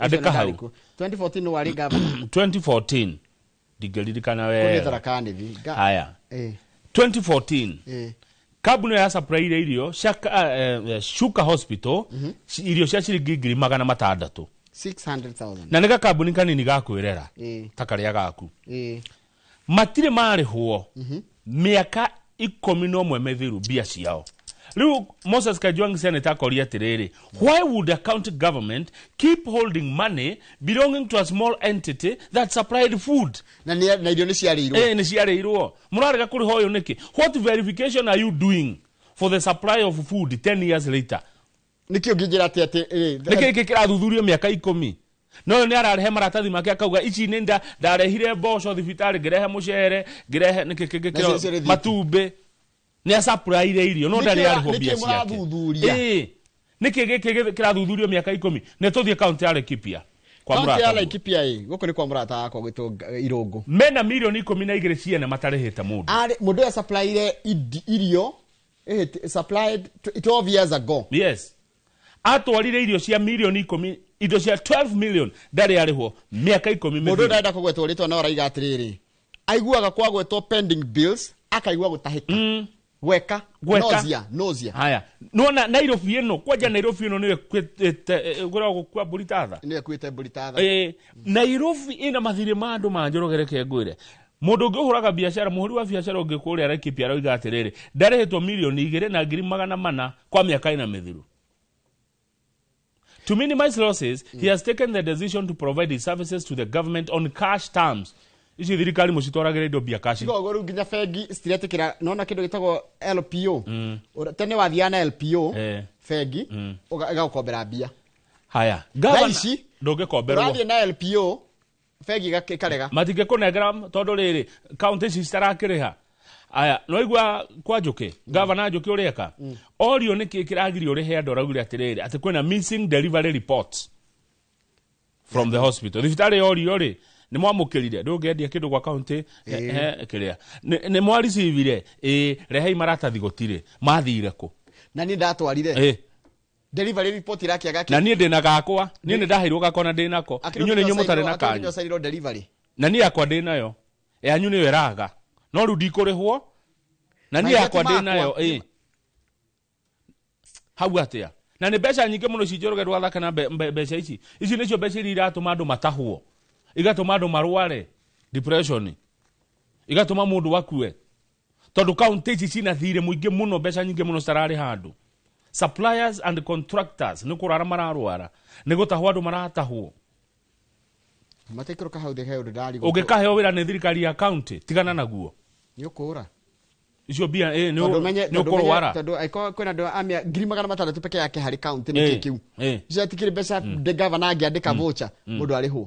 Andika hau 2014 wari gavana. 2014 ndingĩririkana wega. Haya. 2014 kambuni ya supplyire irio Shuka Hospital irio cia ciringi 600,000. 600,000. Na nĩ gakambuni kanini ga kwĩrera ta karĩa gaku. Matirĩ marĩhwo mĩaka 11 mĩthiru mbia ciao. Rĩu Moses Kajwang senator akoria atĩrĩrĩ, why would the county government keep holding money belonging to a small entity that supplied food? Na irio nĩ ciarĩirwo. Nĩ ciarĩirwo. Mũrarega kũrĩha ũyũ nĩkĩ? What verification are you doing for the supply of food 10 years later? Nĩkĩ ũngĩnjĩra atĩ nĩkĩ gĩkĩ kĩrathuthurio mĩaka 10? No nĩ ararehe maratathi make akauga ici nĩ ndarehire mboco thibitarĩ, ngĩrehe mũcere, ngĩrehe nĩkĩ kĩngĩ matumbĩ. Nĩ asupplyire irio no ndarĩ arĩhwo mbia ciake. Nĩkĩ gĩkĩ kĩrathuthurio mĩaka 10? Nĩ tũthiĩ kaunti ya Laikipia. Kwa Kaunti ya mũrata. Laikipia gũkũ nĩ kwa mũrata wakwa gwĩtwo Irũngũ. Mena milioni 12 ciene matarĩhĩte mũndũ. Arĩ mũndũ ũyũ asupplyire irio supplied 12 years ago. Yes. Atwarire irio cia milioni 10, indo cia 12 million ndarĩ arĩhwo mĩaka 10 Mũndũ mĩthiru. ndarenda kũgwetwo rĩtwa no araiga atĩrĩrĩ, aiguaga kwagwetwo pending bills akaigua gũtahĩka. Gweka. Nausea. Haya. Nona Nairobi ĩno, kwanja Nairobi ĩno nĩyo ĩkuĩte ngoragwo gũkua mbũri ta tha. Nĩyo ĩkuĩte mbũri ta tha. Nairobi ĩna mathirĩ ma andũ ma Njoroge reke ngwĩre. Mũndũ ũngĩ ũhũraga biacara, mũhũri wa biacara ũngĩ kũrĩa Laikipia aroiga atĩrĩrĩ, ndarĩhĩtwo milioni 2,400,000 kwa mĩaka ĩna mĩthiru. To minimize losses, he has taken the decision to provide his services to the government on cash terms. Ici thirikari mũcitwaragĩra indo mbia cash. Tiga rĩu nginya bengi citiretĩkĩra nona kĩndũ gĩtagwo LPO. Tene wathiaga na LPO bengi ĩgagũkombera mbia. Haya. Thaa ici ndũngĩkomberwo. Ũrathiĩ na LPO bengi ĩkarega. Matingĩkũnengera tondũ rĩrĩ kaunti ici citarakĩrĩha. Aya, no igua kwa Njoki, gavana Njoki ũrĩa eka. Orio nĩkĩ kĩragirio ũrĩhe andũ araugire atĩrĩrĩ atĩ kwĩna missing delivery reports from the hospital. Thibitarĩ yorio rĩ nĩ mwamũkĩrire, ndũngĩendia kĩndũ gwa kaunti kĩrĩa. Nĩ mwaricivire, rehei maratathi gũtirĩ, mathire kũ? Na niĩ ndatwarire. Delivery report irakĩaga kĩ? Na niĩ ndĩna gakwa, niĩ nĩ ndaheirwo gakwa na ndĩnako. Inyuĩ nĩ inyuĩ mũtarĩ na kanyu. Delivery. Na niĩ yakwa ndĩnayo. Yanyu nĩyo ĩraga. No rĩu ndikũrĩhwo. Na niĩ yakwa ndĩnayo. Hau atĩa? Na nĩ mbeca nyingĩ mũno ici Njoroge ndũgathake na mbeca ici. Ici nĩcio mbeca iria iratũma andũ matahwo. Igatũma andũ marware depression. Igatũma mũndũ akue. Tondũ kaunti ici cina thirĩ mũingĩ mũno, mbeca nyingĩ mũno citararĩha andũ. Suppliers and contractors nĩ kũrara mararwara, nĩ gũtahwo andũ maratahwo. Matekĩrũka hau thĩ he ũndũ ndarigwo. Ũngĩkaheo wĩra nĩ thirikari ya kaunti, tigana naguo. Nĩ ũkũra. Icio mbia nĩ ũkũrwara. Tondũ angĩkorwo kwĩna andũ a 600,000 peke yake harĩ kaunti nĩkĩ kĩu? Icio atikĩrĩ mbeca gavana angĩandĩka voucher mũndũ arĩhwo.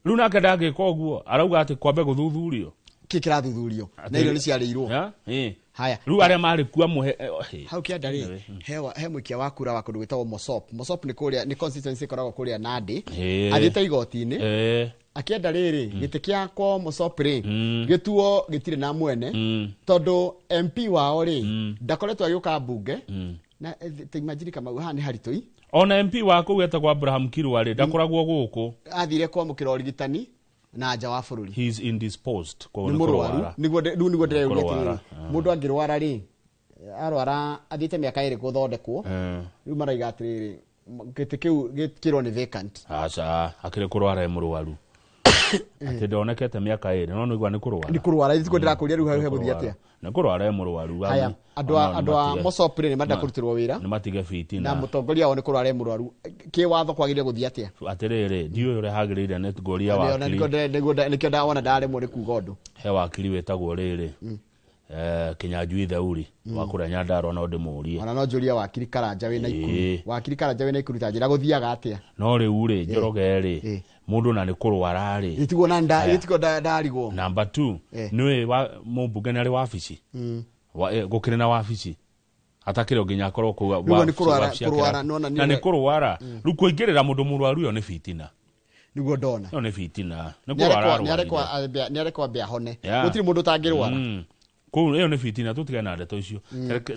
Rĩu nake ndangĩka ũguo, arauga atĩ kwambe gũthuthurio. Kĩ kĩrathuthurio? Na irio nĩ ciarĩirwo. Haya. Rĩu arĩa marĩ kuo amwe hau kĩanda rĩ, he mũikia wa kura wa kũndũ gwĩtagwo Mosop. Mosop nĩ kũrĩa nĩ constituency ĩkoragwo kũrĩa Nandi. Athiĩte igoti-inĩ. Akĩenda rĩrĩ gĩtĩ kĩa kwa Mosop rĩ gĩtuo gĩtirĩ na mwene tondũ MP wao rĩ ndakoretwo agĩũka mbunge na imagine kama haha nĩ haritũ. Ona MP wa kũu etagwo Abraham Kirwa rĩ ndakoragwo gũkũ. Athire kwamũkĩra ũrigitani na nja wa bũrũri. He is indisposed. Nĩ mũrwaru. Nĩguo rĩu nĩguo ndĩrauga atĩrĩrĩ, mũndũ angĩrwara rĩ arwara athiĩte mĩaka 2 gũthondekwo, rĩu maraiga atĩrĩrĩ gĩtĩ kĩu gĩkĩrwo nĩ vacant. Aca, akĩrĩ kũrwara e mũrwaru. Atĩ ndonekete mĩaka 2 no nĩigua nĩ kũrwara. Nĩ kũrwara, ithuĩ ndĩrakũria rĩu hau hegũthiĩ atĩa? Nĩ kũrwara e mũrwaru. Haya, andũ a Mosop rĩ nĩ marenda kũrutĩrwo wĩra. Nĩ matige fiti na mũtongoria wao nĩ kũrwara e mũrwaru. Kĩwatho kwagĩrĩire gũthiĩ atĩa? Atĩrĩrĩ, ndiũĩ ũrĩa hagĩrĩire nĩ ngũria wakiri. Nĩkĩo ndawona ndaremwo nĩ kuga ũndũ. He wakiri wĩtagwo rĩrĩ Kinyanjui Theuri wa kũrĩa Nyandarua no ndĩmũrie. Ona no njũrie wakiri Karanja wĩ Naikuru. Wakiri Karanja wĩ Naikuru ta njĩra gũthiaga atĩa? No rĩu rĩ Njoroge rĩ mũndũ na nĩ kũrwara rĩ. Gĩtiguo na gĩtiguo ndarigwo. Number 2 nĩwe mũmbunge nĩ arĩ wabici. Gũkĩrĩ na wabici. Atakĩrĩ o nginya akorwo kũu Rĩu nĩ kũrwara, nĩwona na nĩ kũrwara. Rĩu kũingĩrĩra mũndũ mũrwaru ĩyo nĩ fitina. Nĩguo ndona. Ĩyo nĩ fitina. Nĩ kũrwara arwarire. Nĩarekwo ambe ahone. Yeah. Gũtirĩ mũndũ ũtangĩrwara. Kũu ĩyo nĩ fitina, tũtigane na ndeto icio.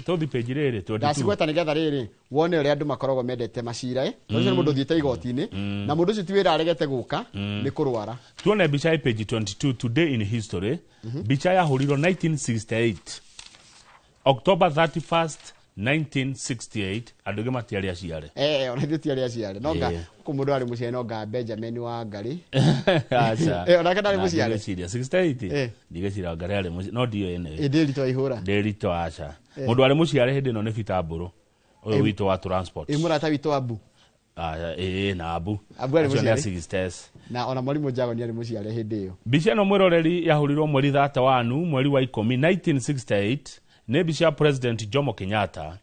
Tũthi page rĩrĩ 22. Ndacigweta nĩgetha rĩrĩ wone ũrĩa andũ makoragwo mendete macira tondũ ũcio nĩ mũndũ ũthiĩte igoti-inĩ na mũndũ ũcio ti wĩra aregete gũka, nĩ kũrwara. Tuone mbica ya page 22, today in history. Mbica yahũrirwo 1968, October 31st 1968. Andũ aingĩ matiarĩ aciare. Ona ithuĩ tiarĩ aciare. No nga gũkũ mũndũ arĩ mũciare, no nga Benjamin wa Ngarĩ. Aca. Onake ndarĩ mũciare. Ndigwĩciria 68, ndigwĩciria Ngarĩ arĩ mũciare, no ndiũĩ nĩ. Ndĩritũ aihũra. Ndĩritũ aca. Mũndũ arĩ mũciare hĩndĩ ĩno nĩ Peter Mbũrũ, ũyũ witũ wa transport. Mũrata witũ Abu. Ĩĩ, na Abu. Abu arĩ Acio nĩ a mũciare. 60s. Na ona Mwarimũ Njagoni arĩ mũciare hĩndĩ ĩyo. Mbica ĩno mwĩroreri yahũrirwo mweri 31 mweri wa 10 1968, nĩ mbica ya President Jomo Kenyatta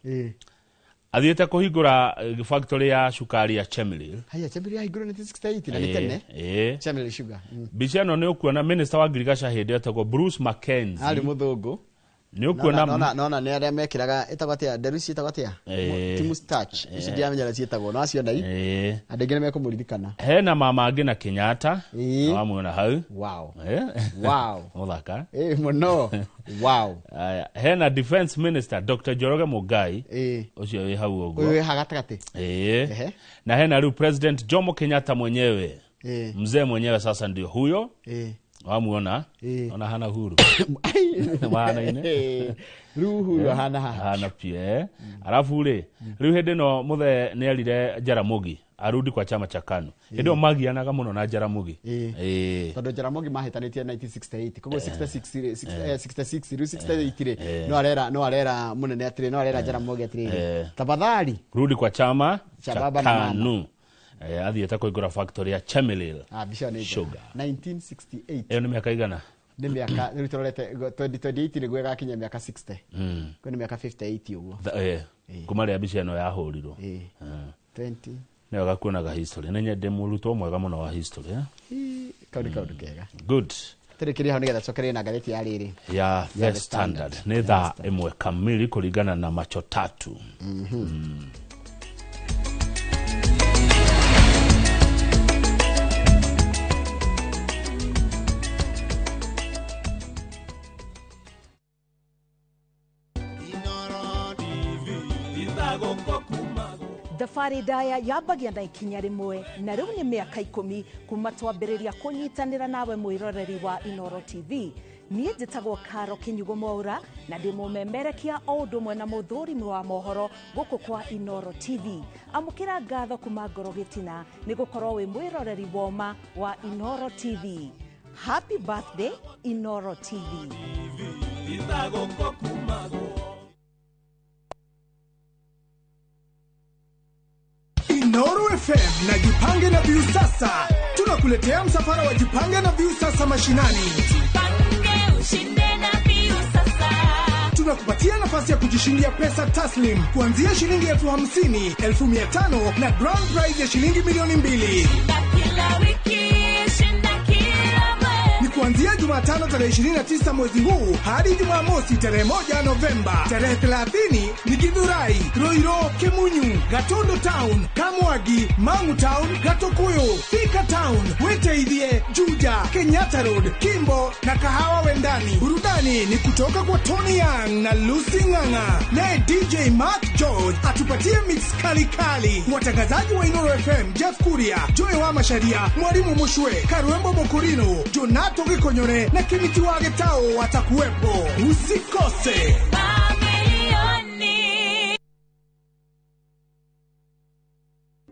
athiĩte kũhingũra factory ya cukari ya Chemelil. Haya, Chemelil yahingũrwo 1968 na nĩ tene. Chemelil Sugar. Mbica ĩno nĩ ũkuona minister wa ngirigaca hĩndĩ etagwo Bruce Mackenzie. Arĩ mũthũngũ. Nĩ ũkuona Nona nĩ arĩa mekĩraga ĩtagwo atĩa, nderu ici ĩtagwo atĩa? Ti mustache. Ici ndiamenyera ciĩtagwo, no acio ndai. Andũ aingĩ nĩ mekũmũririkana. Hena mama angĩ na Kenyatta. Na wamuona hau. Wow. Wow. Mũthaka. Mũno. Wow. Aya, hena defense minister Dr. Njoroge Mugai. Ũcio wĩ hau ũguo. Ũyũ wĩ haha gatagatĩ. Na hena rĩu President Jomo Kenyatta mwenyewe. Mzee mwenyewe sasa ndio huyo. Wamuona? Ona hana huru. Mahanaine. Rĩu huru ahana haha. Hana pia. Alafu rĩ, rĩu hĩndĩ ĩno mũthee nĩ erire Jaramogi arudi kwa chama cha KANU. Hĩndĩ ĩyo magianaga mũno na Jaramogi. Tondũ Jaramogi mahĩtanĩtie 1968, koguo 66 rĩ, 66 rĩu 68 rĩ, no arera mũnene atĩrĩ, no arera Jaramogi atĩrĩrĩ, tafadhali rudi kwa chama cha cha baba na mama. KANU. Athiĩte kũhingũra factory ya Chemelil. Mbica ĩyo nĩ njega. Sugar. 1968. Ĩyo nĩ mĩaka igana? Nĩ mĩaka, rĩu tũrorete 2028 nĩguo ĩgakinya mĩaka 60. Koguo nĩ mĩaka 58 ũguo. Kuma rĩrĩa mbica ĩno yahũrirwo. 20. Nĩ wega kuonaga history. Nĩ nyende mũrutwo mwega mũno wa history. Kau nĩ kaũndũ kega. Good. Tũrĩkĩrie hau nĩgetha tũcokererie na ngathĩti ya rĩrĩ. Ya The Standard. Nĩ thaa 1 kamili kũringana na macho tatu. Thabarĩ ndaya yambagia na ikinya rĩmwe, na rĩu nĩ mĩaka 10 kuma twambĩrĩria kũnyitanĩra nawe mwĩroreri wa Inooro TV. Niĩ njĩtagwo Karo Kinyugo Mwaura na ndĩ mũmemerekia o ũndũ ũmwe na mũthũrimi wa mohoro gũkũ kwa Inooro TV. Amũkĩra ngatho kuma ngoro gĩtina nĩ gũkorwo wĩ mwĩroreri woma wa Inooro TV. Happy birthday Inooro TV. Inooro FM na Jipange na Viusasa. Tunakuletea msafara wa Jipange na Viusasa mashinani. Jipange ushinde na Viusasa. Tunakupatia nafasi ya kujishindia pesa taslim kuanzia shilingi 50,000, 500,000 na grand prize ya shilingi 2,000,000. Shinda kila wiki, shinda kila mwezi. Ni kuanzia Jumatano tarehe 29 mwezi huu hadi Jumamosi tarehe 1 Novemba. Tarehe 30 ni Githurai, Ruiru, Kimunyu, Gatundu Town, Kamwagi, Mangu Town, Gatukuyu, Thika Town, Witeithie, Juja, Kenyatta Road, Kimbo na Kahawa Wendani. Burudani ni kutoka kwa Tony Young na Lucy Ng'ang'a. Naye DJ Mark George atupatie mix kali kali. Watangazaji wa Inooro FM, Jeff Kuria, Joy wa Masharia, Mwalimu Mushwe, Karwembo Mokurino, Jonato Gikonyore na Kimiti wa Getao watakuwepo. Usikose. Mamilioni.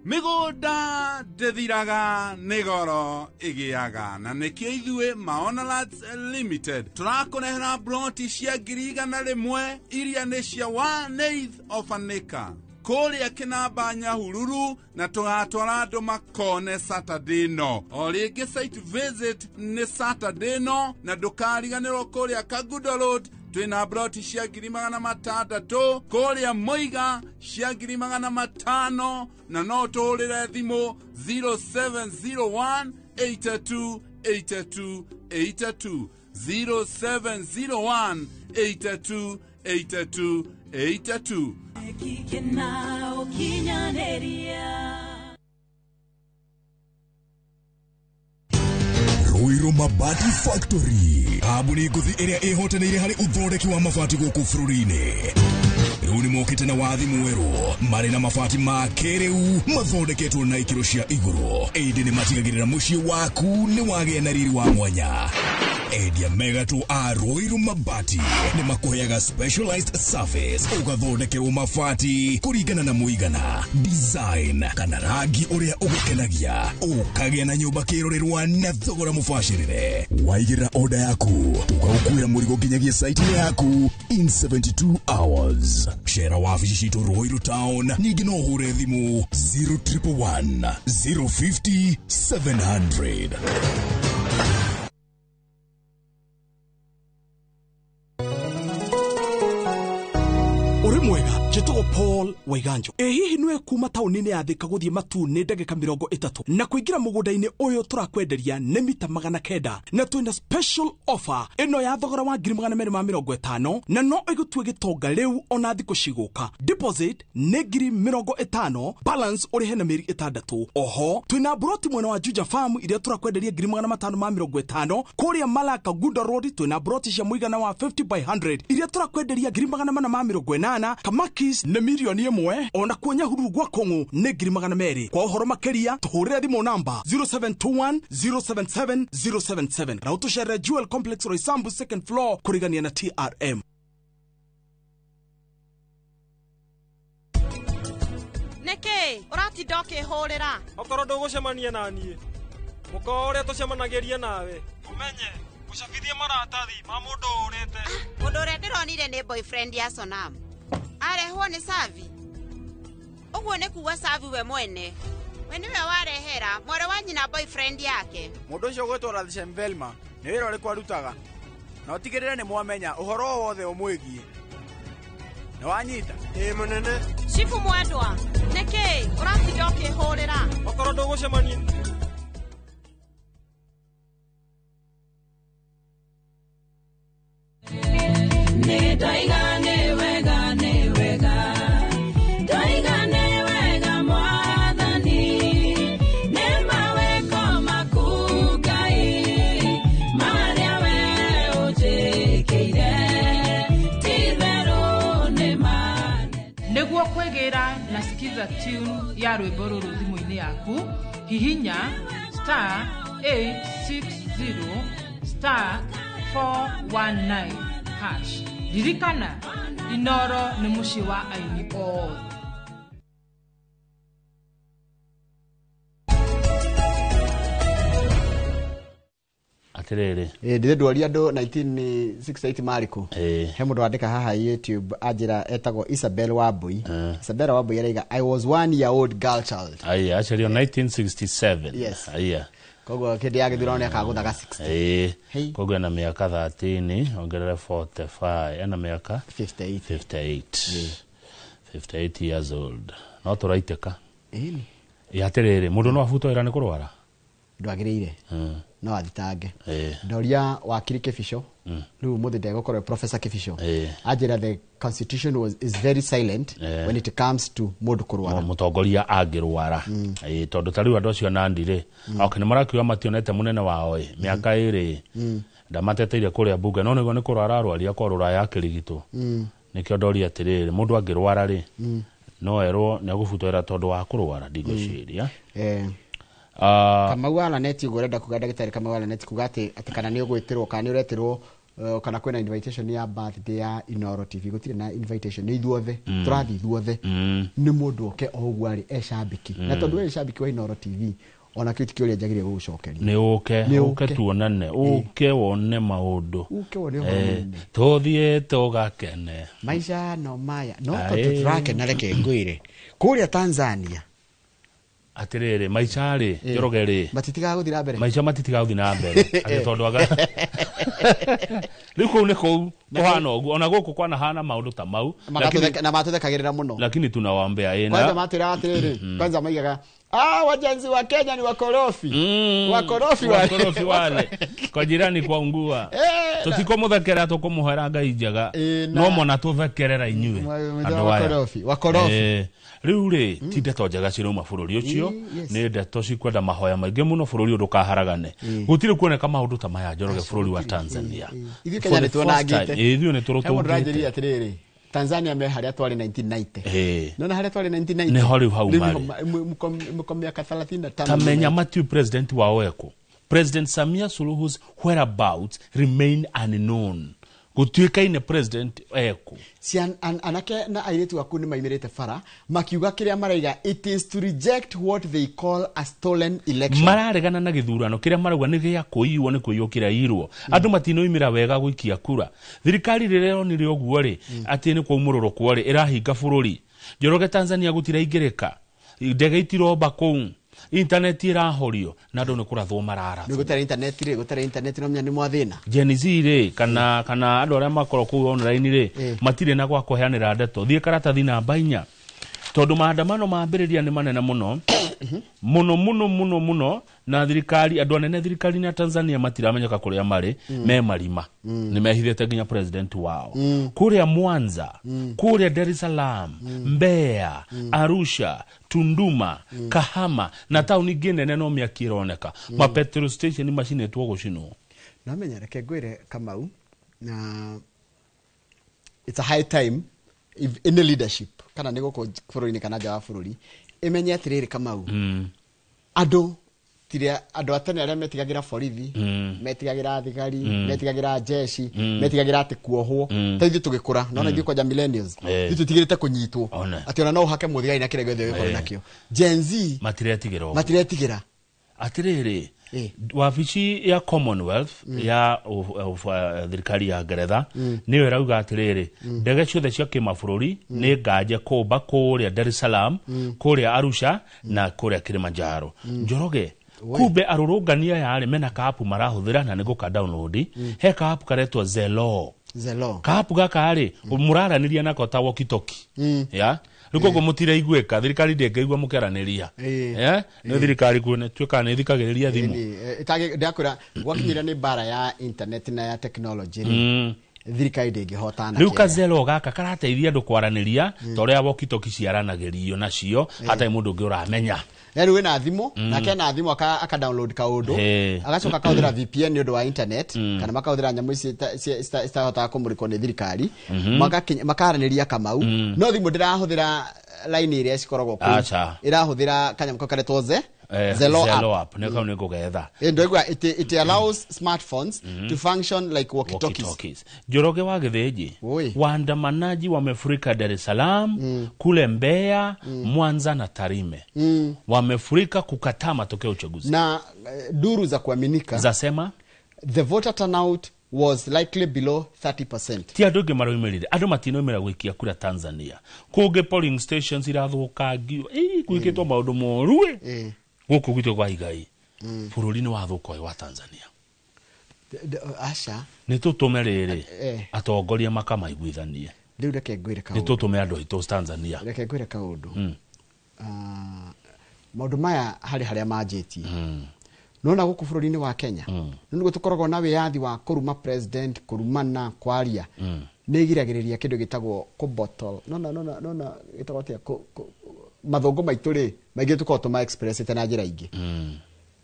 Mĩgũnda ndĩthiraga nĩ goro ĩgĩaga, na nĩkĩo ithuĩ Maona Lands Limited tũrakũrehera broti cia 100,000 iria nĩ cia 1/8 of an acre kũrĩa Kĩnamba Nyahururu, na tũgatwara andũ makone Saturday no. O rĩngĩ site visit nĩ Saturday no, na ndũkariganĩrwo kũrĩa Kangundo Road twĩna broti cia 600,000, kũrĩa Mũiga cia 500,000, na no tũhũrĩre thimũ 0701 82 82 82, 0701 82 82 82. Ruiru Mabati Factory kambuni ngũthi ĩrĩa ĩhotanĩire harĩ ũthondeki wa mabati gũkũ bũrũri-inĩ. Rĩu nĩ mokĩte na wathi mwerũ marĩ na mabati ma kĩrĩu mathondeketwo na ikĩro cia igũrũ, ĩndĩ nĩ matigagĩrĩra mũciĩ waku nĩ wagĩa na riri wa mwanya. Endia megatũ a Ruiru Mabati nĩ makũheaga specialized service, ũgathondekerwo mabati kũringana na mũigana, design kana rangi ũrĩa ũgũkenagia, ũkagĩa na nyũmba kĩrorerwa na thogora mũbacĩrĩre. Waigĩrĩra order yaku tũgagũkuĩra mũrigo nginyagia site yaku in 72 hours. Cera wabici citũ Ruiru Town, ningĩ no ũhũre thimũ 0111 050 700. Uri mwega njĩtagwo Paul Waiganjo. Ĩ hihi nĩwe kuma taũni-inĩ ya Thika gũthiĩ Matu nĩ ndagĩka 30 na kũingĩra mũgũnda-inĩ ũyũ tũrakwenderia nĩ mita 900 na twĩna special offer ĩno ya thogora wa 250,000 na no ĩgũtue gĩtonga rĩu ona thikũ cigũka. Deposit nĩ 50,000, balance ũrĩhe na mĩeri 6. Oho twĩna broti mwena wa Juja Farm iria tũrakwenderia 550,000. Kũrĩa Malaka Gunda Road twĩna broti cia mũigana wa 50 by 100 iria tũrakwenderia 480,000. Kamakis nĩ 1,000,000, ona kuo Nyahururu gwa Kong'u nĩ 200,000. Kwa ũhoro makĩria tũhũrĩre thimũ namba 0721 077 077 na ũtũcerere Jewel Complex Roysambu second floor kũrigania na TRM. Nĩkĩ ũratinda ũkĩhũrĩra? Okorwo ndũgũcemania na niĩ mũkawa ũrĩa tũcemanagĩria nawe ũmenye gũcabithia maratathi ma mũndũ ũrĩte. Mũndũ ũrĩa ndĩronire nĩ boyfriend ya Sonam arehwo nĩ Savi. Ũguo nĩ kuga Savi we mwene we nĩwe warehera mwarĩ wa nyina boyfriend yake. Mũndũ ũcio ũgwĩtwo Radishem Velma nĩ wĩra ũrĩkũ arutaga? Na ũtigĩrĩre nĩ mwamenya ũhoro o wothe ũmwĩgiĩ. Nĩ wanyita? Ĩ mũnene. Chifu mwendwa, nĩkĩ ũratinda ũkĩhũrĩra? Okorwo ndũgũcemania. Nĩ wega nĩ wega ndoiga nĩ wega mwathani nĩ mawĩko maku Ngai marĩa we ũnjĩkĩire ti-itherũ nĩ manene. Nĩguo kwĩgĩra na Skiza tune ya rwĩmbo rũrũ thimũ-inĩ yaku, hihinya star 860 star 419 hash. Ririkana, Inoro nĩ mũciĩ wa aini othe. Atĩrĩrĩ, ndithĩ ndwaria andũ 1968 marĩkũ. He mũndũ wandĩka haha YouTube anjĩra etagwo Isabel Wambui. Isabel Wambui araiga I was 1 year old girl child. Aya, aciarirwo 1967. Yes. Aya. Koguo kĩndĩ ya gĩthurano nĩakagũthaga 60. Ĩĩ. Koguo ena mĩaka 13 ongerere 45 ena mĩaka 58. 58. 58 years old. No tũraitĩka. Ĩni. Ĩ atĩrĩrĩ, mũndũ no abutwo wĩra nĩ kũrwara? Ndwagĩrĩire. No athitange. Ndoria wakiri Kĩbico rĩu mũthĩ ndegũkorwo Professor Kĩbico anjĩra the constitution is very silent when it comes to mũndũ kũrwara. Mũtongoria angĩrwara. Tondũ ta rĩu andũ acio Nandi rĩ, okay, nĩ marakiuga mationete mũnene wao ĩ mĩaka ĩrĩ ndamateteire kũrĩa mbunge, no nĩguo nĩ kũrwara arwaria korwo rũraya akĩrigitwo. Nĩkĩo ndoria atĩrĩrĩ, mũndũ angĩrwara rĩ no erwo nĩ egũbutwo wĩra tondũ wa kũrwara, ndigwĩciria. Kamau wa Lanet ũguo ũrenda kuga ndagĩtarĩ Kamau wa Lanet kuga atĩ kana nĩ ũgwĩtĩrwo kana nĩ ũretirwo kana kwĩna invitation ya birthday ya Inoro TV. Gũtirĩ na invitation, nĩ ithuothe tũrathiĩ ithuothe. Nĩ mũndũ oke o ũguo arĩ e cambĩki, na tondũ we cambĩki wa Inoro TV ona kĩu ti kĩũria njagĩrĩire gũgũcokeria. Nĩ ũke ũke tuonane, ũke wone maũndũ, ũke wone ũhoro mũnene, tũthiĩ tũgakene maica no maya. No tondũ tũrakena, reke ngwĩre kũrĩa Tanzania atĩrĩrĩ, maica rĩ Njoroge rĩ matitigaga gũthiĩ na mbere, maica matitigaga gũthiĩ na mbere atĩ tondũ aga rĩu kũu nĩ kũu kũhana ũguo, ona gũkũ kwanahana maũndũ ta mau, na matũthekagĩrĩra mũno, lakini tunawambea ĩna kwanza matwĩraga atĩrĩrĩ, kwanza maigaga Wajenzi wa Kenya ni wakorofi. Wakorofi wale. Wakorofi wale. Kwa jirani kwa ungua. Tutikomũthekera tũkũmũhera Ngai njega. No mona tũthekerera inyuĩ. Wakorofi. Wakorofi. Rĩu rĩ ti ndeto njega cirauma bũrũri ũcio, nĩ ndeto cikwenda mahoya maingĩ mũno bũrũri ũyũ ndũkaharagane. Gũtirĩ kuoneka maũndũ ta maya Njoroge bũrũri wa Tanzania. Ithuĩ Kenya nĩ tuonangĩte. Ithuĩ nĩ tũrũtũngĩte. Atĩrĩrĩ, Tanzania me harĩa twarĩ 1990. Nona harĩa twarĩ 1990. Nĩho rĩu hau marĩ. Mko miaka 35. Tamenya Matthew president wao eko. President Samia Suluhu's whereabouts remain unknown. Gũtuĩkaine president eko. Anake na airĩtu aku nĩ maimirĩte bara makiuga kĩrĩa maraiga it is to reject what they call a stolen election. Mararegana na gĩthurano kĩrĩa marauga nĩ gĩa kũiywo nĩ kũiywo kĩrairwo. Andũ matinoimĩra wega gũikia kura. Thirikari rĩrĩa ĩronire ũguo rĩ atĩ nĩ kwaumũrũrũkwo rĩ ĩrahinga bũrũri. Njoroge Tanzania gũtiraingĩrĩka. Ndege itiromba kũu. Internet irahorio na andũ nĩ kũrathwo mararathwo. Nĩ gũtarĩ internet rĩ, gũtarĩ internet no menya nĩ mwathĩna. Gen Z rĩ kana andũ arĩa makorwo kũu online rĩ matirĩ na gwa kũheanĩra ndeto. Thiĩ karatathi namba 4 tondũ maandamano mambĩrĩria nĩ manene mũno mũno mũno mũno mũno na thirikari andũ anene thirikari ya Tanzania matiramenyeka kũrĩa marĩ me marima nĩ mehithĩte nginya president wao kũrĩa Mwanza kũrĩa Dar es Salaam Mbeya Arusha Tunduma Kahama na tauni ingĩ nene no mĩaki ĩroneka ma petrol station macinĩtwo gũcinwo. Namenya reke ngwĩre Kamau na it's a high time if any leadership kana nĩ gũkũ bũrũri-inĩ kana nja wa bũrũri ĩmenye atĩrĩrĩ Kamau andũ tiria andũ a tene arĩa metigagĩra borithi metigagĩra thigari metigagĩra jeshi metigagĩra atĩ kuohwo ta ithuĩ tũgĩkũra nona ithuĩ kwanja millennials ithuĩ tũtigĩrĩte kũnyitwo atĩ ona no ũhake mũthigari na kĩrĩa gĩothe ũgĩkorwo nakĩo. Gen Z matiretigĩra matiretigĩra. Atĩrĩrĩ wabici ya Commonwealth ya thirikari ya Ngeretha nĩyo ĩrauga atĩrĩrĩ ndege ciothe cia kĩmabũrũri nĩ nganje kũmba kũrĩa Dar es Salaam kũrĩa Arusha na kũrĩa Kilimanjaro. Njoroge kumbe arũrũngani aya rĩ mena kaapu marahũthĩra na nĩ gũka download he kaapu karetwo Zelo. Zelo kaapu gaka rĩ mũraranĩria nako ta walkie talkie ya rĩu koguo mũtiraiguĩka thirikari ndĩngĩigua mũkĩaranĩria nĩ thirikari tuĩkaga nĩ ĩthikagĩrĩria thimũ. Ndakwĩra gwakinyĩra nĩ mbara ya internet na ya technology rĩ thirikari ndĩngĩhotana. Rĩu kazelo gaka karateithia andũ kwaranĩria ta ũrĩa walkie talkie ciaranagĩrio nacio hatarĩ mũndũ ũngĩ ũramenya. Yaani wĩna thimũ nake na thimũ aka download kaũndũ agacoka akahũthĩra VPN nĩ ũndũ wa internet kana makahũthĩra nyamũ ici citahotaga kũmũrĩkwo nĩ thirikari makaranĩria Kamau no thimũ ndĩrahũthĩra line ĩrĩa cikoragwo kũu ĩrahũthĩra kanyamũ kau karetwo Zelo app. Nĩ kau nĩ ngũgetha. Ndoigua it allows smartphones to function like walkie-talkies. Njoroge wa Gĩthĩnji waandamanaji wamefurika Dar es Salaam kule Mbeya Mwanza na Tarime wamefurika kukataa matokeo ya uchaguzi. Na duru za kuaminika zasema the voter turnout was likely below 30%. Ti andũ aingĩ maroimĩrire andũ matinoimĩra gũikia kura Tanzania kũngĩ polling stations irathũkangio gwĩkĩtwo maũndũ moru gũkũ gwitũ kwa Igai bũrũri nĩ wathũka ũyũ wa Tanzania. Aca nĩ tũtũme rĩrĩ atongoria makamaiguithanie. Rĩu reke ngwĩre kaũndũ. Nĩ tũtũme andũ aitũ Tanzania. Reke ngwĩre kaũndũ. Maũndũ maya harĩ harĩa manjĩtie. Nona gũkũ bũrũri-inĩ wa Kenya nĩguo tũkoragwo na wĩyathi wa kũruma president kũrumana kwaria nĩ ĩgiragĩrĩria kĩndũ gĩtagwo kũbottle nona gĩtagwo atĩa mathũngũ maitũ rĩ maingĩ tũkoragwo tũma expressĩte na njĩra ingĩ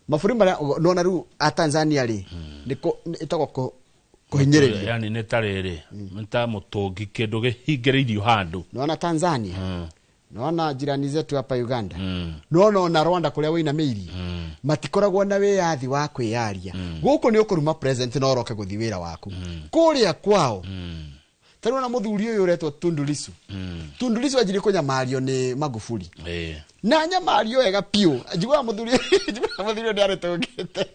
mabũrũri marĩa nona rĩu a Tanzania rĩ nĩ ĩtagwo kũhinyĩrĩria yani nĩ ta rĩrĩ nĩ ta mũtũngi kĩndũ kĩhingĩrĩirio handũ. Nona Tanzania nona jirani zetu hapa Uganda nona ona Rwanda kuria wĩinamĩirie matikoragwo na wĩyathi wa kwĩyaria. Gũkũ nĩ ũkũruma president na ũroke gũthiĩ wĩra waku kũrĩa kwao. Ta rĩu ona mũthuri ũyũ ũretwo Tundu Lissu. Tundu Lissu anjirie kũnyamario nĩ Magufuli na nyamario wega piũ. Njiguaga mũthuri ũyũ nĩ arĩtũngĩte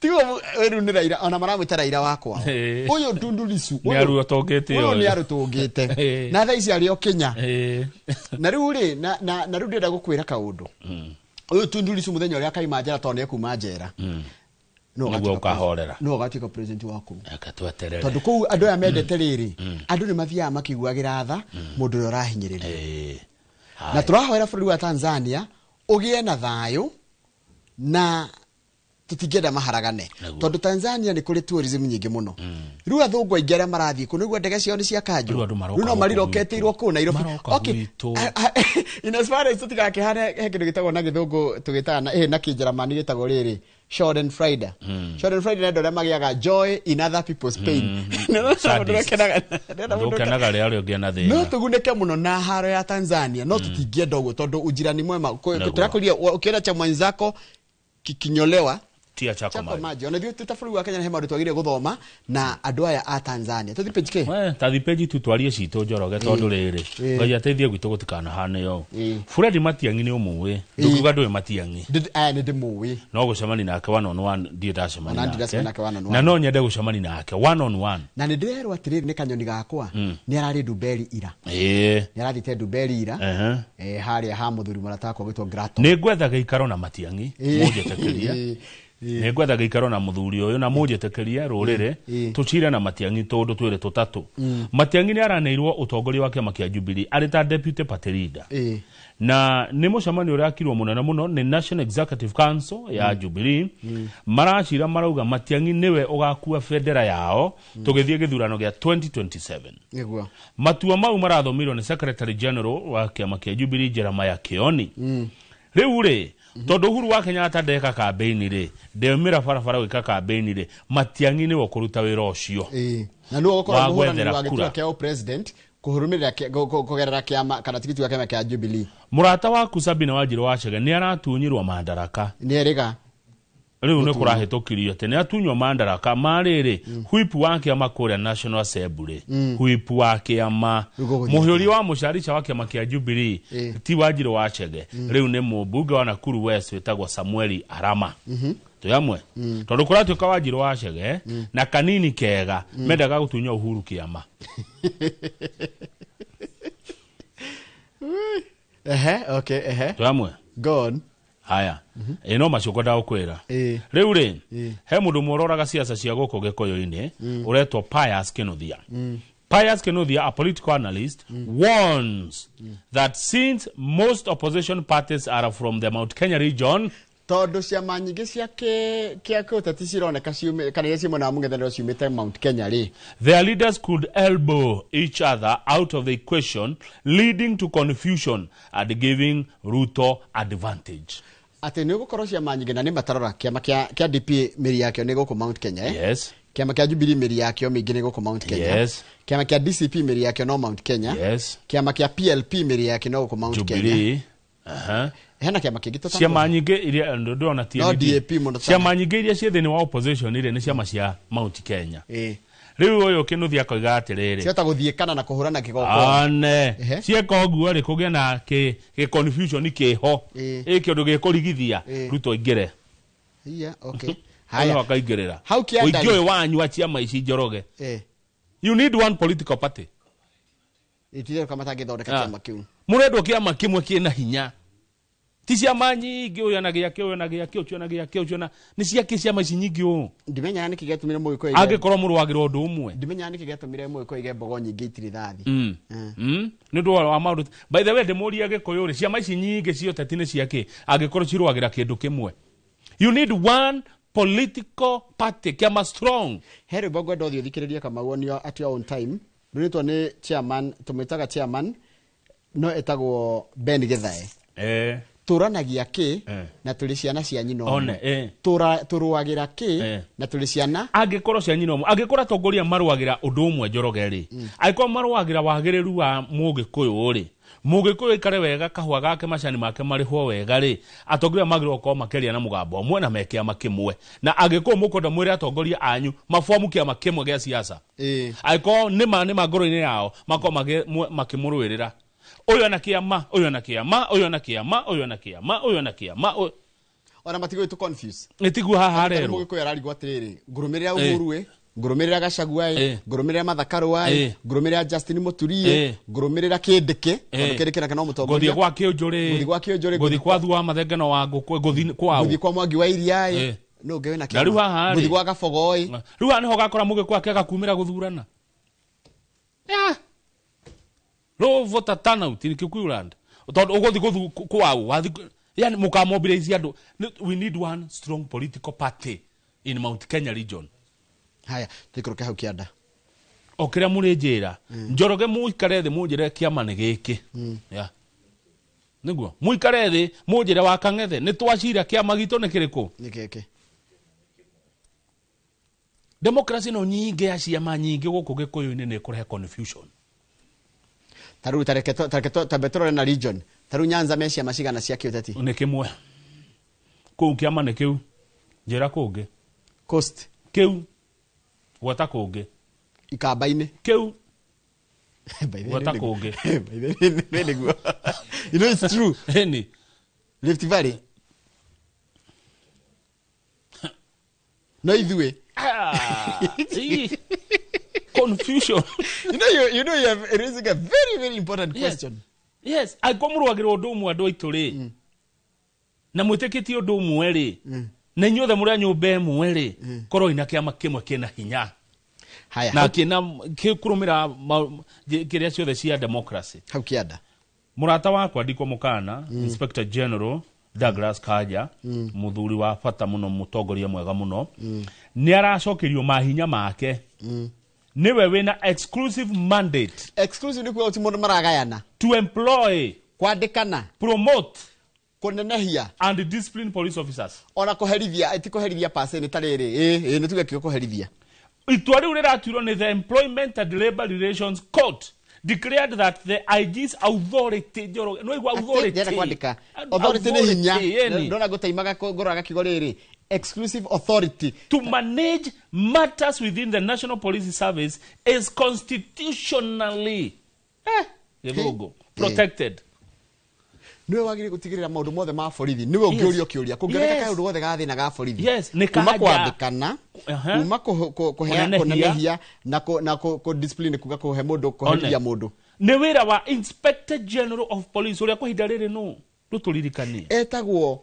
tiguo rĩu nĩ Raila ona maramwĩta Raila wakwa. Ũyũ Tundu Lissu nĩ arũtũngĩte ũyũ nĩ arũtũngĩte na thaa ici arĩ o Kenya. Na rĩu rĩ na rĩu ndĩrenda gũkwĩra kaũndũ. Ũyũ Tundu Lissu mũthenya ũrĩa akaima njera tondũ nĩ ekuma njera nĩguo ũkahorera no ũgatuĩka president waku. Reke tweterere tondũ kũu andũ aya mendete rĩrĩ andũ nĩ mathiaga makĩiguagĩra tha mũndũ ũrĩa ũrahinyĩrĩrio. Na tũrahoera bũrũri wa Tanzania Ũgĩe na thayũ na tũtingĩenda maharagane tondũ Tanzania nĩ kũrĩ tourism nyingĩ mũno. Rĩu athũngũ aingĩ arĩa marathiĩ kũu nĩguo ndege ciao nĩ cia kanjũ, Rĩu andũ maroka rĩu no gũkũ mariroketĩirwo kũu Nairobi. Maroka Okay, gwitũ. In as far as tũtigakĩhane, he kĩndũ gĩtagwo na gĩthũngũ tũgĩtaga na na kĩnjeramani gĩtagwo rĩrĩ Schadenfreude. Schadenfreude nĩ andũ arĩa magĩaga joy in other people's pain. Nĩ mũndũ Sadists. ũkenaga- Mũndũ ũkenaga rĩrĩa ũrĩa ũngĩ ena no thĩna. tũgunĩke mũno na haro ya Tanzania, no tũtingĩenda ũguo tondũ ujirani mwema Nĩguo. tũrakũria ũkĩona cha mwenzako kikinyolewa tia chako chako maji. Maji ona ithuĩ twĩ ta bũrũri wa Kenya nĩ he maũndũ twagĩrĩire gũthoma na andũ aya a Tanzania. Tũthiĩ page K. We, tathi peji tu twarie citũ Njoroge tondũ rĩrĩ Ngai ateithie gwitũ gũtikanahane ũũ. Fred Matiang'i nĩ ũmũĩ, ndũkiuga ndũĩ Matiang'i? Aya nĩ ndĩmũĩ. No gũcemania nake one on one ndirĩ ndacemania Ona ndirĩ ndacemania nake one on one. Na no nyende gũcemania nake one on one. Na nĩ ndĩrerwo atĩrĩrĩ, nĩ kanyoni gakwa nĩ ararĩ Ndumberi ira. Nĩ arathiĩte Ndumberi ira. Harĩa ha mũthuri mũrata wakwa gwĩtwo Grato. Nĩ ngwetha gĩikaro na Matiang'i, mũnjĩtĩkĩrie. Nĩ ngwetha gĩikaro na mũthuri ũyũ na mũnjĩtĩkĩrie rũrĩrĩ tũcire na Matiang'i tũndũ twĩrĩ tũtatũ. Matiang'i nĩ araneirwo ũtongoria wa kĩama kĩa Jubilee arĩ ta deputy party leader, na nĩ mũcemanio ũrakirwo mũnene mũno nĩ National Executive Council ya Jubilee. Maracira marauga Matiang'i nĩwe ũgakua bendera yao tũgĩthiĩ gĩthurano gĩa 2027. Matua mau marathomirwo nĩ Secretary General wa kĩama kĩa Jubilee, Jeremiah Kioni. Rĩu rĩ, tondũ Uhuru wa Kenyatta ndeka kambĩini rĩ, ndeumĩra barabara gwĩka kambĩini rĩ, Matiang'i nĩwe ũkũruta wĩra ũcio Na nĩwe ũgũkorwo wa mũhũranĩri gwethera wa gĩturwa kura. kĩa president kũrũmĩrĩra kũgerera kĩama kana tigiti wa kĩama kĩa Jubilee. Mũrata waku Sabina Wanjirũ wa Chege nĩ aratunyirwo mandaraka. Nĩ erĩga. Rĩu nĩ kũrahĩtũkirio atĩ nĩ atunywo mandaraka ma rĩrĩ whip wa kĩama kũrĩa National Assembly, whip wa kĩama, mũhĩũria wa mũcarica wa kĩama kĩa Jubilee ti Wanjirũ wa Chege, rĩu nĩ mũmbunge wa Nakuru West wĩtagwo Samueli Arama. Twĩ hamwe, tondũ kũratuĩka Wanjirũ wa Chege na kanini kega mendaga gũtunya Uhuru kĩama. Ehe, okay, ehe. Twĩ hamwe. Go on. Haya, ĩ no macio ngwendaga gũkwĩra. Rĩu rĩ, he mũndũ ũmwe ũroraga ciaca cia gũkũ gĩkũyũ-inĩ ũretwo Pius Kinuthia. Pius Kinuthia, a political analyst, warns that since most opposition parties are from the Mount Kenya region, tondũ ciama nyingĩ cia kĩa kĩũteti cironeka kana iria ciĩ mwena wa mũng'ethanĩro ciumĩte Mount Kenya rĩ, their leaders could elbow each other out of the equation, leading to confusion and giving Ruto advantage. Atĩ nĩ ũgũkorwo ciama nyingĩ na nĩ matarora kĩama kĩa DP mĩri yakĩo nĩ gũkũ Mount Kenya, eh? Yes. Kĩama kĩa Jubilee mĩri yakĩo mĩingĩ nĩ gũkũ Mount Kenya. Kĩama kĩa DCP mĩri yakĩo no Mount Kenya. Kĩama kĩa PLP mĩri yakĩo no gũkũ Mount Kenya. Jubilee. Hena kĩama kĩngĩ tũtana- Ciama nyingĩ iria ndĩrona No TND. DAP mũno sana. Ciama nyingĩ iria ciĩ thĩinĩ wa opposition irĩ nĩ ciama cia Mount Kenya. Rĩu ũyũ Kinuthia akoiga atĩrĩrĩ, ciota gũthiĩkana na kũhũrana kĩgongona. One cieka ũguo rĩ, kũgĩe na kĩ confusion kĩho, ĩ kĩũndũ gĩkũrigithia Ruto aingĩre. Yeah, okay. Haya, akaingĩrĩra Hau kĩanda ũingĩ rĩ. ũyũ wanyu wa ciama ici, Njoroge. You need one political party. Ititherũka matangĩthondeka kĩama kĩu. Mũrendwo kĩama kĩmwe kĩna hinya, ti ciama nyingĩ, ũyũ na gĩake, ũyũ na gĩake, ũcio na gĩake, ũcio na nĩ ciake, ciama ici nyingĩ ũũ. Ndimenyaga nĩkĩ gĩatũmire mũgĩkũyũ Angĩkorwo mũrũagĩra ũndũ ũmwe. Ndimenyaga nĩkĩ gĩatũmire mũgĩkũyũ aige mbogo nyingĩ itirĩ thathi. Nĩ ũndũ wa maũndũ. By the way, ndĩmũrie gĩkũyũ rĩ, ciama ici nyingĩ cia ũteti nĩ ciakĩ angĩkorwo cirũagĩra kĩndũ kĩmwe? You need one political party, kĩama strong. He rwĩmbo ngwenda ũthiĩ ũthikĩrĩrie, Kamau, on your, at your own time, rũrĩtwo nĩ chairman, tũmwĩtaga chairman, no etagwo Ben Githae. Tũranagia kĩ na tũrĩ ciana cia nyina ũmwe? One, eh. Tũrũagĩra kĩ na tũrĩ ciana Angĩkorwo cia nyina ũmwe, angĩkorwo atongoria marũagĩra ũndũ ũmwe, Njoroge rĩ, angĩkorwo marũagĩra wagĩrĩru wa mũgĩkũyũ rĩ, mũgĩkũyũ aikare wega, kahũa gake, macani make marĩhwo wega rĩ, atongoria magĩrĩirwo gũkorwo makĩaria na mũgambo ũmwe na me kĩama kĩmwe. Na angĩkorwo mũkwenda mwĩre atongoria anyu mabomu kĩama kĩmwe gĩa siasa, angĩkorwo nĩma nĩma ngoro-inĩ yao makorwo makĩmũrũĩrĩra, ũyũ ena kĩama, ũyũ ena kĩama, ũyũ ena kĩama, ũyũ ena kĩama, ũyũ ena kĩama, Ona matigũ tũ confuse. Ĩtiguo haha rerwo. Mũgĩkũyũ ararigwo atĩrĩrĩ, ngũrũmĩrĩra Uhuru ĩ, ngũrũmĩrĩra Gachagua ĩ, ngũrũmĩrĩra Martha Karua ĩ, ngũrũmĩrĩra Justin Muturi ĩ, ngũrũmĩrĩra Kindiki, tondũ Kindiki nake no mũtongoria. Ngũthiĩ kwa Kĩũnjũrĩ, Ngũthiĩ kwa Kĩũnjũrĩ, ngũthiĩ kwa Thua Mathengeno wa ngũkũ, ngũthiĩ kwa ngũthiĩ kwa Mwangi wa Iria ĩ, nũ ũngĩ wĩna Na rĩu haha rĩ, ngũthiĩ kwa Gabogo ĩ. Rĩu haha nĩho ũgakora mũgĩkũyũ akĩaga kumĩra gũthurana. Low voter turnout in Kikuyu land, tondũ ũgũthiĩ gũthu kwaũ wathi. Yani mukamobilize andũ. We need one strong political party in Mount Kenya region. Haya, tuikũrũke hau kĩanda. O kĩrĩa mũrĩnjĩra, Njoroge, mũikare thĩ mũnjĩre kĩama nĩ gĩkĩ. Yeah. Nĩguo mũikare thĩ mũnjĩre wa Kang'ethe nĩ twacira kĩama gitũ nĩ kĩrĩkũ. Nĩ gĩkĩ. Democracy no nyingĩ ya ciama nyingĩ gũkũ Gĩkũyũ-inĩ nĩ ĩkũrehe confusion. Tarĩu tareke tambe tũrore na region. Tarĩu Nyanza me ciama cigana cia kĩũteti? Nĩ kĩmwe kũu, kĩama nĩ kĩu. Njĩra kũngĩ. Coast. Kĩu. Gwata kũngĩ. Ikamba-inĩ. Kĩu. By the way, Gwata kũngĩ. By the way, nĩguo. You know it's true. Ĩni. Rift Valley. No ithuĩ. Ah, confusion. You know you are raising a very, very important question. Yes, angĩkorwo mũrũagĩrwo ũndũ ũmwe andũ aitũ rĩ, na mwĩtĩkĩtie ũndũ ũmwe rĩ, na inyuothe mũrĩ a nyũmba ĩmwe rĩ, korwo ina kĩama kĩmwe kĩna hinya Haya. na kĩna kĩkũrũmĩra kĩrĩa ciothe cia democracy. Hau kĩanda. Mũrata wakwa ndikwo mũkana, Inspector General Douglas Kanja, mũthuri wa bata mũno, mũtongoria mwega mũno, nĩ aracokerio mahinya make. Nĩwe wĩna exclusive mandate. Exclusive nĩ kuga ti mũndũ maragayana. To employ, kwandĩkana, promote, kũnenehia and discipline police officers. Ona kũherithia, ti kũherithia pase, nĩ ta rĩrĩ, ĩ nĩ tuge kiugo kũherithia. Itua rĩu rĩratuirwo nĩ the Employment and Labor Relations Court declared that the IG's authority. Njoroge, no igua authority. Ndĩrenda kwandĩka authority nĩ hinya. Yeni. Ndona ngũtaimaga ngũroraga kiugo rĩrĩ, exclusive authority to manage matters within the National Police Service is constitutionally, gĩthũngũ, protected. Niwe wagĩrĩire gũtigĩrĩra maũndũ mothe ma borithi, niwe ũngĩũrio kĩũria kũngĩoneka kaũndũ gothe ga thĩna ga borithi, Yes, nĩ kuma kanja. kwandĩkana, kuma kũhea, Kũnenehia. kũnenehia na kũ discipline, kuga kũhe mũndũ, kũherithia mũndũ. Nĩ wĩra wa Inspector General of Police ũrĩa kwa ihinda rĩrĩ nũ ndũtũririkanie. Etagwo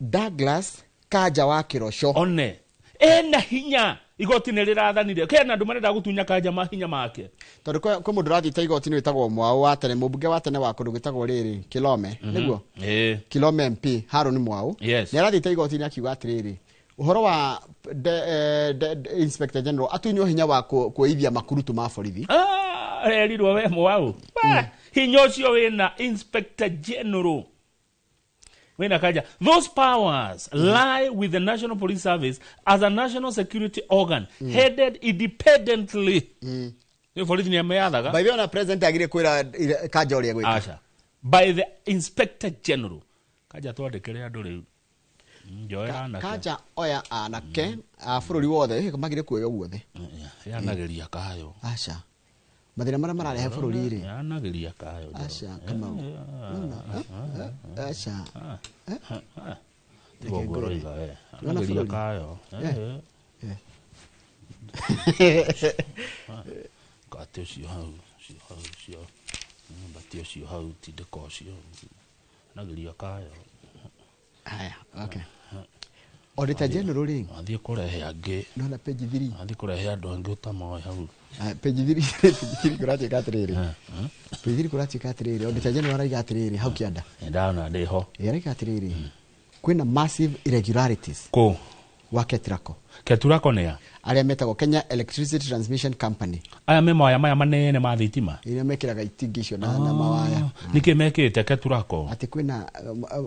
Douglas Kanja wa Kĩroco. One ena hinya, igoti nĩ rĩrathanire kena andũ marenda gũtunya Kanja mahinya make. Tondũ kwĩ mũndũ ũrathiĩte igoti-inĩ wĩtagwo Mwau wa tene, mũmbunge wa tene wa kũndũ gwĩtagwo rĩrĩ Kilome, nĩguo? Ĩĩ. Kilome MP Haron Mwau nĩ arathiĩte igoti-inĩ akiuga atĩrĩrĩ, ũhoro wa de Inspector General atunywo hinya wa kuithia makurutu ma borithi. Ah, erirwo we Mwau, hinya ũcio wĩna Inspector General, wĩna Kanja. Those powers lie with the National Police Service as a national security organ headed independently. Nĩ borithi nĩ ameyathaga. By the way, ona president agire kwĩra Kanja ũrĩa gwĩka. Aca, by the Inspector General. Kanja, twandĩkĩre andũ rĩu. Njoera anake. Kanja oya anake a bũrũri wothe, magire kuoywo guothe. Yanagĩria kayo. Aca, mathĩna marĩa mararehe bũrũri rĩ. Yanagĩria kayo. Aca, Kamau. Nona, aca. Tiga ũguo ũroiga we. Nĩwona Yanagĩria bũrũri? kayo. Ngate ũcio hau, ũcio hau, ũcio mbati, ũcio hau, tindĩka ũcio, yanagĩria kayo. Haya, okay. Auditor General rĩ. Athiĩ kũrehe angĩ. Nona page 3. Athiĩ kũrehe andũ angĩ ũtamoĩ hau. Page 3, page 3 kũratuĩka atĩrĩrĩ. Page 3 kũratuĩka atĩrĩrĩ, Auditor General araiga atĩrĩrĩ hau kĩanda. Ndana ndĩ ho. Ĩ, araiga atĩrĩrĩ, kwĩna massive irregularities. Kũ? Wa Ketraco. Keturako nĩ a? Arĩa metagwo Kenya Electricity Transmission Company. Aya me mawaya maya manene ma thitima. Iria mekĩraga itingĩ icio na mawaya. Nĩkĩ mekĩte Keturako? Atĩ kwĩna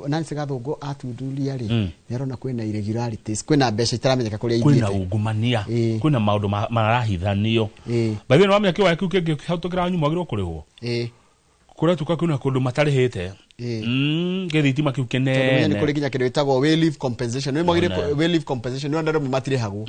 Nancy Gathũngũ atunduria rĩ, nĩ arona kwĩna irregularities, kwĩna mbeca itaramenyeka kũrĩa Kwĩna ithiĩte. ungumania, kwĩna maũndũ marahithanio. By the way, nĩwamenya kĩwaya kĩu kĩngĩ kĩhatũkĩra nyuma wagĩrĩirwo kũrĩhwo. Kũretuka kwĩna kũndũ matarĩhĩte. Gĩthitima kĩu Tondũ menya nĩ kĩnene. kũrĩ nginya kĩndũ gĩtagwo way leave compensation. Nĩ magĩrĩire One. way leave compensation, nĩ andũ amwe matirĩhagwo.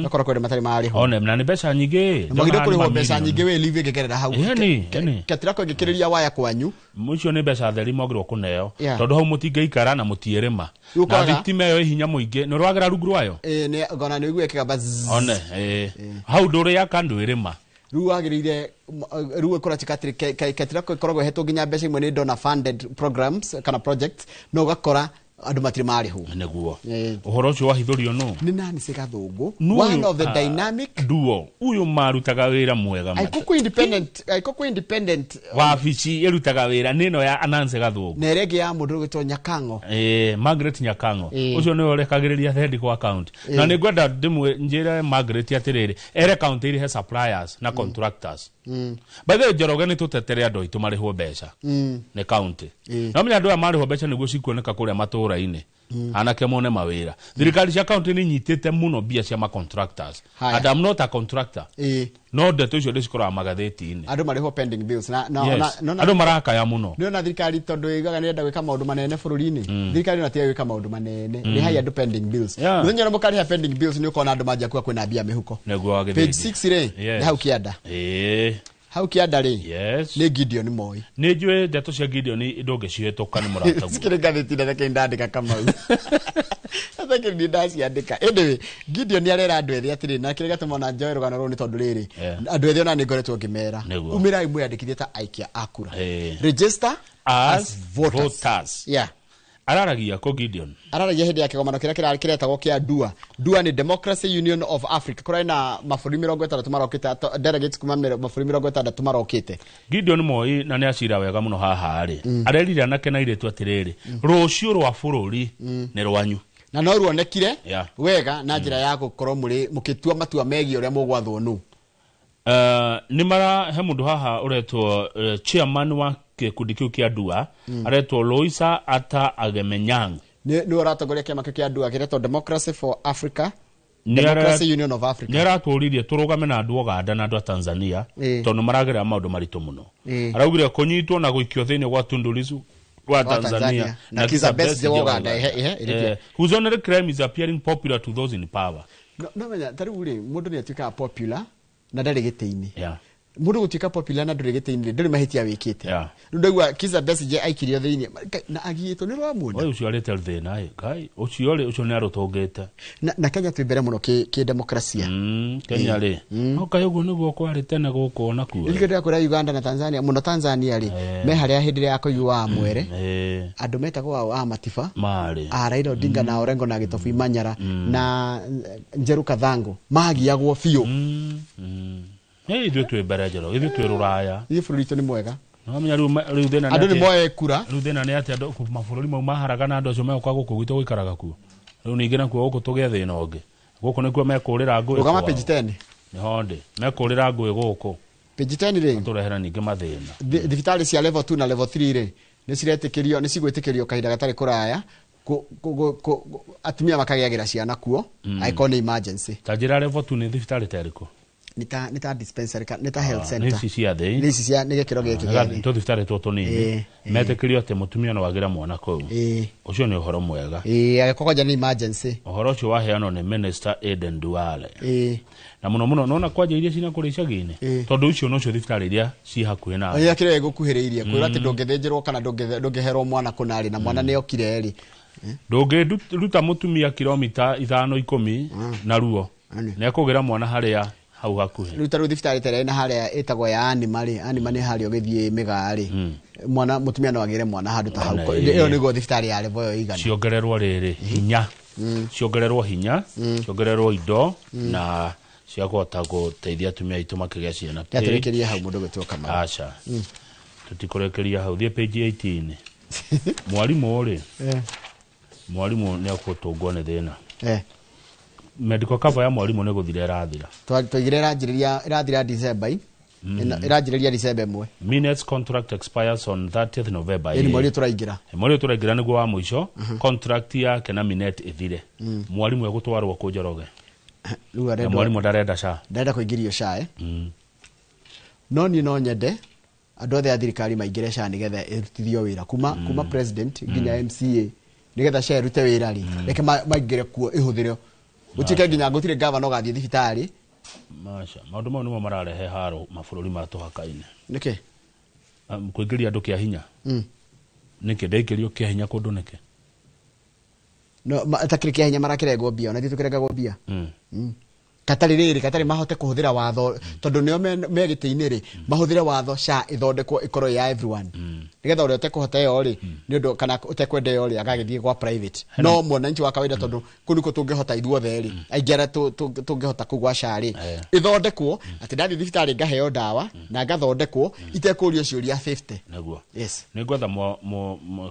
Gakora kwĩ andũ matarĩ marĩhwo. One na nĩ mbeca nyingĩ. Na magĩrĩire Ndonaga nĩ kũrĩhwo mbeca mamirioni. nyingĩ way leave ĩngĩgerera hau. Ĩni. Ketirako ĩngĩkĩrĩria waya kwanyu. Mũcio nĩ mbeca theri mwagĩrĩirwo kũneo. Tondũ hau mũtingĩikara na mũtiĩrĩma. Rĩu Na ũkoraga- thitima ĩyo ĩ hinya mũingĩ nĩ ũrwagĩra rungu rwayo. Ĩ, nĩ ngona nĩ ũiguo ĩkĩgamba zzz. One ĩ hau ndũrĩaka ndwĩrĩma. Rĩu wagĩrĩire, rĩu ĩkũratuĩka atĩrĩ Ketirako ĩkoragwo ĩhetwo nginya mbeca imwe nĩ donor funded programs kana projects, no ũgakora Andũ matirĩ marĩhwo. Nĩguo ũhoro ũcio wahithũrio nũ? Nĩ Nancy Gathũngũ, one of the dynamic duo uyu marutaga wĩra mwega. Aikoku independent wabici ĩrutaga wĩra nĩ ĩno ya Nancy Gathũngũ na ĩrĩa ĩngĩ ya mũndũ ũgwĩtwo Nyakango. Margaret Nyakango ũcio nĩwe ũrekagĩrĩria thendi kwa account na nĩngwenda njĩre Margaret atĩrĩrĩ ere county ĩrĩhe suppliers na contractors. By the way, Njoroge nĩ tũtetere andũ aitũ marĩhwo mbeca nĩ county. No menya andũ aya marĩhwo mbeca nĩguo cikuoneka kũrĩa matũũra-inĩ. Anake mone mawĩra. Thirikari cia county nĩ inyitĩte mũno mbia cia ma contractors. And I'm not a contractor. No ndeto icio ndĩcikoraga magathĩti-inĩ. Andũ marĩhwo pending bills na andũ marakaya mũno. Nĩ ona thirikari tondũ ĩgaga nĩ ĩrenda gwĩka maũndũ manene bũrũri-inĩ. Thirikari ona tiga gwĩka maũndũ manene. Rĩhai andũ pending bills. Mũthenya ũrĩa mũkarĩha pending bills nĩ ũkona andũ manjia kuga kwĩna mbia mĩhuko. Page 6 rĩ, nĩ hau kĩanda. Hau kĩanda rĩ, nĩ Gideon Moi. Nĩ njũĩ ndeto cia Gideon ndũngĩcihĩtũka nĩ mũrataguo. Cikĩrĩ ngathĩti na ndandĩka Kamau. Sasa ni ndaciandĩka. Anyway, Gideon nĩ arera andũ ethĩ atĩrĩ na kĩrĩa gĩatũma ona njoe rũgano rũrũ nĩ tondũ rĩrĩ andũ ethĩ ona nĩ ngoretwo ngĩmera umĩrai mwĩyandĩkithie ta aikia a kura. Register as voters. Yeah. Araragia ko Gideon? Araragia hĩndĩ ya kĩgomano kĩrĩa kĩretagwo kĩa DUA. DUA nĩ Democracy Union of Africa. Kũrĩ na mabũrũri 60 marokĩte, delegates kuma mabũrũri 60 marokĩte. Gideon Moi na nĩ acira wega mũno haha rĩ. Arerire anake na airĩtu atĩrĩrĩ, rũciũ rwa bũrũri nĩ rwanyu. Na no ruonekire wega na njĩra ya gũkorwo mũrĩ mũkĩtua matua megiĩ ũrĩa mũgwathwo nũ. Nĩ mara he mũndũ haha ũretwo chairman wa gĩkundi kĩu kĩa DUA aretwo Loisa Ata Agemenyang. Nĩ ũratongoria kĩama kĩu kĩa DUA kĩretwo Democracy for Africa, Democracy Union of Africa. Nĩ aratũririe tũrũgame na andũ Uganda na andũ a Tanzania tondũ maragerera maũndũ maritũ mũno. Araugire kũnyitwo na gũikio thĩinĩ gwa Tundu Lissu wa Tanzania na Kizza Besigye wa Uganda, whose only crime is appearing popular to those in power. No menya ta rĩu rĩ mũndũ nĩ atuĩkaga popular na ndarĩ gĩtĩ-inĩ. Mũndũ gũtuĩka popular na ndũrĩ gĩtĩ-inĩ ndũrĩ mahĩtia wĩkĩte. Rĩu ndaigua Kizza Besigye aikirio thĩinĩ na agiĩtwo nĩ rwamuona. Ũyũ ũcio arĩte thĩna ĩ Ngai ũcio rĩ ũcio nĩ arũtũngĩte. Na Kenya twĩ mbere mũno kĩ demokrasia. Kenya rĩ no kaĩ ũguo nĩguo kwarĩ tene gũkũ nakuo. Nĩkĩo ndĩrakwĩra Uganda na Tanzania mũno. Tanzania rĩ me harĩa hĩndĩ ĩrĩa ya kũiywo mwere andũ metagwo a Matiba marĩ a Raila Odinga na Orengo na Gitobu Manyara na Njeru Kathango magiagwo biũ. Ithuĩ twĩ mbere Njoroge, ithuĩ twĩ rũraya. Ithuĩ bũrũri witũ nĩ mwega. No menya rĩu thĩna nĩ andũ nĩ moe kura. Rĩu thĩna nĩ atĩ andũ mabũrũri mau maharagana andũ acio megũka gũkũ gwitũ gũikaraga kuo. Rĩu ningĩ nakuo gũkũ tũgĩe thĩna ũngĩ. Gũkũ nĩkuo mekũrĩra ngũĩ. Rũgama page 10. Nĩho ndĩ. Mekũrĩra ngũĩ gũkũ. Page 10 rĩ. Tũrehera ningĩ mathĩna. Thibitarĩ cia level 2 na level 3 rĩ nĩ ciretĩkĩrio nĩ cigwĩtĩkĩrio kahinda gatarĩ kũraya atumia makagĩagĩra ciana kuo angĩkorwo nĩ emergency. Ta njĩra level 2 nĩ thibitarĩ ta ĩrĩkũ? Nĩ ta dispensary nĩ ta health center. Nĩ ici cia thĩ. Nĩ ici cia nĩ gĩkĩro gĩkĩ gĩa thĩ. Tũ thibitarĩ tũtũ tũnini. Metĩkĩrio atĩ mũtumia no agĩre mwana kũu. Ũcio nĩ ũhoro mwega. Angĩkorwo kwanja nĩ emergency. Ũhoro ũcio waheanwo nĩ Minister Aden Duale. Na mũno mũno nona kwanja iria cina kũrĩa icagi-inĩ tondũ icio nocio thibitarĩ iria ci hakuhĩ nawe. Ĩrĩa kĩrĩa ĩgũkuhĩrĩirie kwĩrwo atĩ ndũngĩthĩnjĩrwo kana ndũngĩherwo mwana kũna rĩ na mwana nĩ okire rĩ. Ndũngĩruta mũtumia kilomita 5 10 na ruo. Nĩ ekũgĩra mwana harĩa hau hakuhĩ. Rĩu ta rĩu thibitarĩ ta ĩrĩa ĩna harĩa ĩtagwo ya Anima rĩ, Anima nĩ harĩa ũgĩthiĩ Mĩgaa rĩ, mwana mũtumia no agĩre mwana handũ ta hau. Ĩyo nĩguo thibitarĩ ya level ĩyo ĩigana. Ciongererwo rĩrĩ hinya. Ciongererwo hinya, ciongererwo indo na cia kũhota gũteithia atumia aitũ makĩgĩa ciana. Nĩatũrĩkĩrie hau mũndũ gwĩtwo Kamau. Aca. Tũtikũrĩkĩria hau, thiĩ page 18. Mwarimũ rĩ, mwarimũ nĩ ekũtũngwo nĩ thĩna. Medical cover ya mwarimu nĩ gũthira ĩrathira. Twaigire ĩranjĩrĩria ĩrathira December. Ĩranjĩrĩria December 1. Minutes contract expires on 30th November. Ĩni mweri tũraingĩra. Mweri tũraingĩra nĩguo wa mũico contract yake na Minet ĩthire. Mwarimu egũtwarwo kũ Njoroge? Rĩu arenda mwarimu ndarenda SHA. Ndarenda kũingĩrio SHA. No niĩ no nyende andũ othe a thirikari maingĩre SHA nĩgetha ĩrutithio wĩra kuma president nginya MCA nĩgetha SHA ĩrute wĩra rĩ reke maingĩre kuo ĩhũthĩre. Gũtuĩke nginya gũtirĩ gavana ũgathiĩ thibitarĩ. Maca, maũndũ mau nĩmo mararehe haro mabũrũri ma tũhaka-inĩ. Nĩkĩ? Kũingĩria andũ kĩa hinya. Nĩkĩ ndaingĩrio kĩa hinya kũndũ nĩkĩ? No, ta kĩrĩ kĩa hinya marakĩrengwo mbia, ona ithuĩ tũkĩrengagwo mbia. Katarĩ rĩrĩ katarĩ mahote kũhũthĩra watho tondũ nĩo me gĩtĩ-inĩ rĩ, mahũthĩre watho SHA ĩthondekwo ĩkorwo ya everyone, nĩgetha ũrĩa ũtekũhota ĩyo rĩ, nĩ ũndũ kana ũtekwenda ĩyo rĩ, agagĩthiĩ gwa private. No mwananchi wa kawaida, tondũ kũu nĩkuo tũngĩhota ithuothe rĩ, aingĩ arĩa tũngĩhota kũu gwa SHA rĩ, ĩthondekwo atĩ ndathiĩ thibitarĩ ngaheo ndawa na ngathondekwo itekũrio ciũria 50. Nĩguo. Yes. Nĩ ngwetha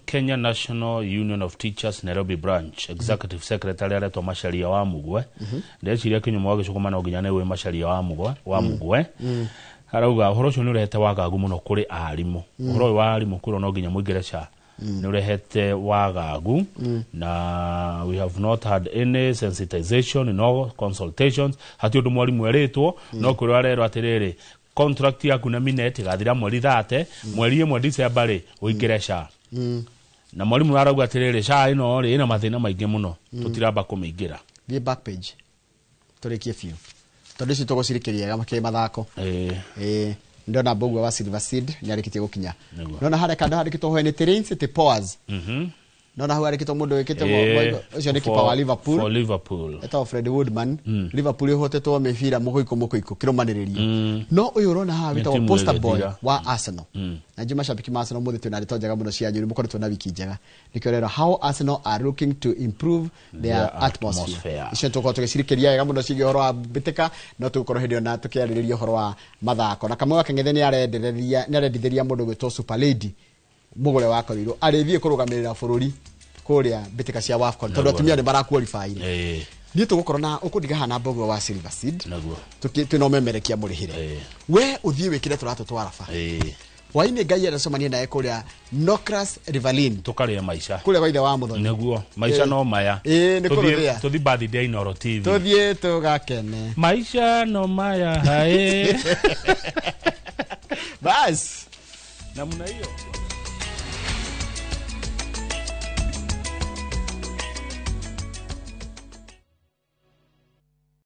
Kenya National Union of Teachers Nairobi Branch Executive Secretary aretwo Macharia wa Mugwe. Ndeciria kinyumo wa gĩcũkũma no nginya nĩ wĩ Macharia wa Mugwe wa Mugwe. Arauga ũhoro ũcio nĩ ũrehete wagagu mũno kũrĩ arimũ. Ũhoro ũyũ wa arimũ kwĩrwo no nginya mũingĩre SHA nĩ ũrehete wagagu, na we have not had any sensitization, no consultations, hati ũndũ mwarimũ erĩtwo, no kwĩrwo arerwo atĩrĩrĩ, contract yaku na Minet ĩgathira mweri 30, mweri 1 December rĩ, ũingĩre SHA. Na mwarimũ arauga atĩrĩrĩ, SHA ĩno rĩ, ĩna mathĩna maingĩ mũno, tũtiramba kũmĩingĩra. Thiĩ back page tũrĩkie biũ tondũ ici tũgũcirikĩria makĩ mathako. Ĩĩ, ndona Mbugua wa Silver Seed nĩ arĩkĩtie gũkinya. Nona harĩa kando handĩkĩtwo "When it rains it pours". Nona hau handĩkĩtwo mũndũ wĩkĩte ũcio nĩ kipa wa Liverpool. For Liverpool. Etagwo Fred Woodman. Liverpool ĩhotetwo mĩbira mũgũikũ mũgũikũ kĩrũmanĩrĩrio, no ũyũ ũrona haha Nĩ wĩtagwo timu poster boy ĩgĩthira. wa Arsenal. Na njũ macambĩki ma Arsenal, mũthĩ twĩna ndeto njega mũno cia nyũrĩ, mũkoretwo na wiki njega, nĩkĩo rero "How Arsenal are looking to improve their Their atmosphere". atmosphere. Icio tũkorwo tũgĩcirikĩria wega mũno ciĩgiĩ ũhoro wa mbĩtĩka, no tũgũkorwo hĩndĩ ĩyo na tũkĩarĩrĩria ũhoro wa mathako. Na Kamau wa Kang'ethe nĩ arendithĩria mũndũ gwĩtwo Super Lady mũgũre wa korirwo arĩthiĩ kũrũgamĩrĩra bũrũri kũrĩa mbĩtĩka cia WAFCON, tondũ atumia nĩ maraqualify. Niĩ tũgũkorwo na ũkũndiga haha na Mbogua wa Silver Seed. Twĩna ũmemerekia mũrĩhĩre we ũthiĩ wĩkĩre tũratũ twa raba hwainĩ, Ngai aracemania naye kũrĩa Nocras Rivalin. Tũkarĩa maica. Kũrĩa kwa ithe wa Mũthoni. Nĩguo, maica no maya. Ĩĩ, nĩ kũrũthĩa. Tũthi birthday Inooro TV. Tũthiĩ tũgakene. Maisha no maya hae. Bas. Namna hiyo.